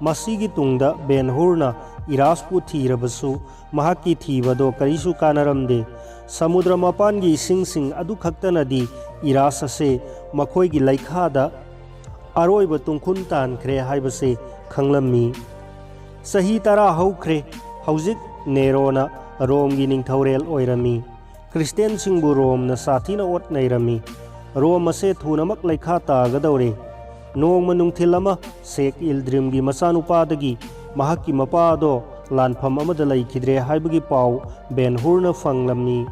ꯃꯁꯤꯒꯤ ꯇꯨꯡꯗ ꯕꯦꯟ ꯍꯨꯔꯅ ꯏꯔꯥꯁꯄꯨ ꯊꯤꯔꯕꯁꯨ ꯃꯍꯥꯛꯀꯤ ꯊꯤꯕꯗꯣ ꯀꯔꯤꯁꯨ ꯀꯥꯟꯅꯔꯝꯗꯦ꯫ ꯁꯃꯨꯗ꯭ꯔ ꯃꯄꯥꯟꯒꯤ ꯏꯁꯤꯡꯁꯤꯡ ꯑꯗꯨꯈꯛꯇꯅꯗꯤ ꯏꯔꯥꯁ ꯑꯁꯦ ꯃꯈꯣꯏꯒꯤ ꯂꯩꯈꯥꯗ ꯑꯔꯣꯏꯕ ꯇꯨꯡꯈꯨꯟ ꯇꯥꯟꯈ꯭ꯔꯦ ꯍꯥꯏꯕꯁꯦ ꯈꯪꯂꯝꯃꯤ꯫ ꯆꯍꯤ ꯇꯔꯥ ꯍꯧꯈ꯭ꯔꯦ꯫ ꯍꯧꯖꯤꯛ ꯅꯦꯔꯣꯅ ꯔꯣꯝꯒꯤ ꯅꯤꯡꯊꯧꯔꯦꯜ ꯑꯣꯏꯔꯝꯃꯤ꯫ ꯈ꯭ꯔꯤꯁꯇꯤꯌꯥꯟꯁꯤꯡꯕꯨ ꯔꯣꯝꯅ ꯁꯥꯊꯤꯅ ꯑꯣꯠ ꯅꯩꯔꯝꯃꯤ꯫ ꯔꯣꯝ ꯑꯁꯦ ꯊꯨꯅꯃꯛ ꯂꯩꯈꯥ ꯇꯥꯒꯗꯧꯔꯦ꯫ ꯅꯣꯡꯃ ꯅꯨꯡꯊꯤꯜ ꯑꯃ ꯁꯦꯛ ꯏꯜꯗ꯭ꯔꯤꯝꯒꯤ ꯃꯆꯥꯅꯨꯄꯥꯗꯒꯤ ꯃꯍꯥꯛꯀꯤ ꯃꯄꯥ ꯑꯗꯣ ꯂꯥꯟꯐꯝ ꯑꯃꯗ ꯂꯩꯈꯤꯗ꯭ꯔꯦ ꯍꯥꯏꯕꯒꯤ ꯄꯥꯎ ꯕꯦꯟ ꯍꯨꯔꯅ ꯐꯪꯂꯝꯃꯤ꯫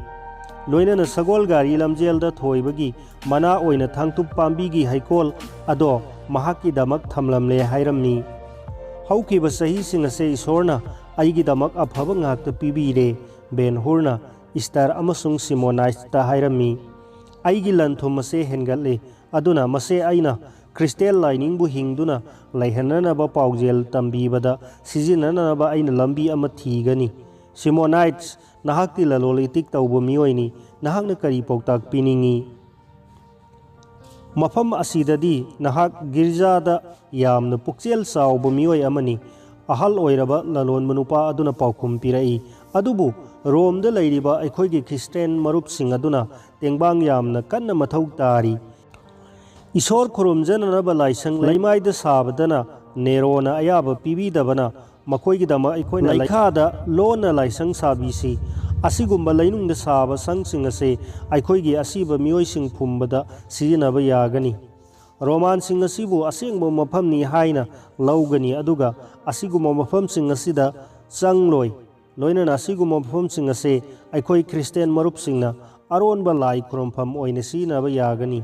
ꯂꯣꯏꯅꯅ ꯁꯒꯣꯜ ꯒꯥꯔꯤ ꯂꯝꯖꯦꯜꯗ ꯊꯣꯏꯕꯒꯤ ꯃꯅꯥ ꯑꯣꯏꯅ ꯊꯥꯡꯇꯨꯞ ꯄꯥꯝꯕꯤꯒꯤ ꯍꯩꯀꯣꯜ ꯑꯗꯣ ꯃꯍꯥꯛꯀꯤꯗꯃꯛ ꯊꯝꯂꯝꯂꯦ ꯍꯥꯏꯔꯝꯃꯤ꯫ ꯍꯧꯈꯤꯕ ꯆꯍꯤꯁꯤꯡ ꯑꯁꯦ ꯏꯁꯣꯔꯅ ꯑꯩꯒꯤꯗꯃꯛ ꯑꯐꯕ ꯉꯥꯛꯇ ꯄꯤꯕꯤꯔꯦ, ꯕꯦꯟ ꯍꯨꯔꯅ ꯏꯁꯇꯔ ꯑꯃꯁꯨꯡ ꯁꯤꯃꯣꯅꯥꯏꯠꯁꯇ ꯍꯥꯏꯔꯝꯃꯤ꯫ ꯑꯩꯒꯤ ꯂꯟ ꯊꯨꯝ ꯑꯁꯦ ꯍꯦꯟꯒꯠꯂꯦ, ꯑꯗꯨꯅ ꯃꯁꯦ ꯑꯩꯅ ꯈ꯭ꯔꯤꯁꯇꯦꯜ ꯂꯥꯏꯅꯤꯡꯕꯨ ꯍꯤꯡꯗꯨꯅ ꯂꯩꯍꯟꯅꯅꯕ ꯄꯥꯎꯖꯦꯜ ꯇꯝꯕꯤꯕꯗ ꯁꯤꯖꯤꯟꯅꯅꯕ ꯑꯩꯅ ꯂꯝꯕꯤ ꯑꯃ ꯊꯤꯒꯅꯤ꯫ ꯁꯤꯃꯣꯅꯥꯏꯠꯁ, ꯅꯍꯥꯛꯇꯤ ꯂꯂꯣꯟ ꯏꯇꯤꯛ ꯇꯧꯕ ꯃꯤꯑꯣꯏꯅꯤ, ꯅꯍꯥꯛꯅ ꯀꯔꯤ ꯄꯥꯎꯇꯥꯛ ꯄꯤꯅꯤꯡꯏ? ꯃꯐꯝ ꯑꯁꯤꯗꯗꯤ ꯅꯍꯥꯛ ꯒꯤꯔꯖꯥꯗ ꯌꯥꯝꯅ ꯄꯨꯛꯆꯦꯜ ꯆꯥꯎꯕ ꯃꯤꯑꯣꯏ ꯑꯃꯅꯤ꯫ ꯑꯍꯜ ꯑꯣꯏꯔꯕ ꯂꯂꯣꯟꯕ ꯅꯨꯄꯥ ꯑꯗꯨꯅ ꯄꯥꯎꯈꯨꯝ ꯄꯤꯔꯛꯏ, ꯑꯗꯨꯕꯨ ꯔꯣꯝꯗ ꯂꯩꯔꯤꯕ ꯑꯩꯈꯣꯏꯒꯤ ꯈ꯭ꯔꯤꯁꯇꯤꯌꯥꯟ ꯃꯔꯨꯞꯁꯤꯡ ꯑꯗꯨꯅ ꯇꯦꯡꯕꯥꯡ ꯌꯥꯝꯅ ꯀꯟꯅ ꯃꯊꯧ ꯇꯥꯔꯤ꯫ ꯏꯁꯣꯔ ꯈꯨꯔꯨꯝꯖꯅꯅꯕ ꯂꯥꯏꯁꯪ ꯂꯩꯃꯥꯏꯗ ꯁꯥꯕꯗꯅ ꯅꯦꯔꯣꯅ ꯑꯌꯥꯕ ꯄꯤꯕꯤꯗꯕꯅ ꯃꯈꯣꯏꯒꯤꯗꯃꯛ ꯑꯩꯈꯣꯏꯅ ꯂꯩꯈꯥꯗ ꯂꯣꯟꯅ ꯂꯥꯏꯁꯪ ꯁꯥꯕꯤꯁꯤ꯫ ꯑꯁꯤꯒꯨꯝꯕ ꯂꯩꯅꯨꯡꯗ ꯁꯥꯕ ꯁꯪꯁꯤꯡ ꯑꯁꯦ ꯑꯩꯈꯣꯏꯒꯤ ꯑꯁꯤꯕ ꯃꯤꯑꯣꯏꯁꯤꯡ ꯐꯨꯝꯕꯗ ꯁꯤꯖꯤꯟꯅꯕ ꯌꯥꯒꯅꯤ꯫ ꯔꯣꯃꯥꯟꯁꯤꯡ ꯑꯁꯤꯕꯨ ꯑꯁꯦꯡꯕ ꯃꯐꯝꯅꯤ ꯍꯥꯏꯅ ꯂꯧꯒꯅꯤ, ꯑꯗꯨꯒ ꯑꯁꯤꯒꯨꯝꯕ ꯃꯐꯝꯁꯤꯡ ꯑꯁꯤꯗ ꯆꯪꯂꯣꯏ꯫ ꯂꯣꯏꯅꯅ ꯑꯁꯤꯒꯨꯝꯕ ꯃꯐꯝꯁꯤꯡ ꯑꯁꯦ ꯑꯩꯈꯣꯏ ꯈ꯭ꯔꯤꯁꯇꯤꯌꯥꯟ ꯃꯔꯨꯞꯁꯤꯡꯅ ꯑꯔꯣꯟꯕ ꯂꯥꯏ ꯈꯨꯔꯨꯝꯐꯝ ꯑꯣꯏꯅ ꯁꯤꯖꯤꯟꯅꯕ ꯌꯥꯒꯅꯤ꯫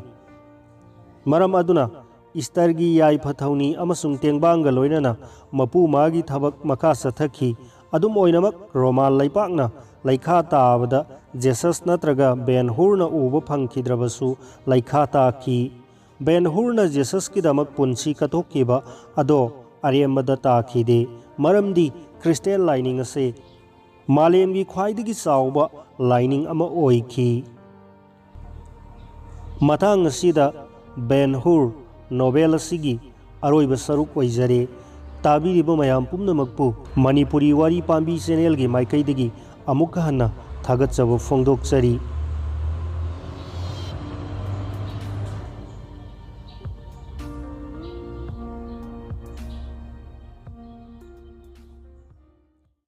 ꯃꯔꯝ ꯑꯗꯨꯅ ꯏꯁꯇꯔꯒꯤ ꯌꯥꯏꯐ ꯊꯧꯅꯤ ꯑꯃꯁꯨꯡ ꯇꯦꯡꯕꯥꯡꯒ ꯂꯣꯏꯅꯅ ꯃꯄꯨ ꯃꯥꯒꯤ ꯊꯕꯛ ꯃꯈꯥ ꯆꯠꯊꯈꯤ꯫ ꯑꯗꯨꯝ ꯑꯣꯏꯅꯃꯛ, ꯔꯣꯃꯥꯟ ꯂꯩꯄꯥꯛꯅ ꯂꯩꯈꯥ ꯇꯥꯕꯗ ꯖꯦꯁꯁ ꯅꯠꯇ꯭ꯔꯒ ꯕꯦꯟ ꯍꯨꯔꯅ ꯎꯕ ꯐꯪꯈꯤꯗ꯭ꯔꯕꯁꯨ ꯂꯩꯈꯥ ꯇꯥꯈꯤ꯫ ꯕꯦꯟ ꯍꯨꯔꯅ ꯖꯦꯁꯁꯀꯤꯗꯃꯛ ꯄꯨꯟꯁꯤ ꯀꯠꯊꯣꯛꯈꯤꯕ ꯑꯗꯣ ꯑꯔꯦꯝꯕꯗ ꯇꯥꯈꯤꯗꯦ, ꯃꯔꯝꯗꯤ ꯈ꯭ꯔꯤꯁꯇꯤꯌꯥꯟ ꯂꯥꯏꯅꯤꯡ ꯑꯁꯤ ꯃꯥꯂꯦꯝꯒꯤ ꯈ꯭ꯋꯥꯏꯗꯒꯤ ꯆꯥꯎꯕ ꯂꯥꯏꯅꯤꯡ ꯑꯃ ꯑꯣꯏꯈꯤ꯫ ꯃꯇꯥꯡ ꯑꯁꯤꯗ ꯕꯦꯟ ꯍꯨꯔ ꯅꯣꯕꯦꯜ ꯑꯁꯤꯒꯤ ꯑꯔꯣꯏꯕ ꯁꯔꯨꯛ ꯑꯣꯏꯖꯔꯦ꯫ ꯇꯥꯕꯤꯔꯤꯕ ꯃꯌꯥꯝ ꯄꯨꯝꯅꯃꯛꯄꯨ ꯃꯅꯤꯄꯨꯔꯤ ꯋꯥꯔꯤ ꯄꯥꯝꯕꯤ ꯆꯦꯅꯦꯜꯒꯤ ꯃꯥꯏꯀꯩꯗꯒꯤ ꯑꯃꯨꯛꯀ ꯍꯟꯅ ꯊꯥꯒꯠꯆꯕ ꯐꯣꯡꯗꯣꯛꯆꯔꯤ꯫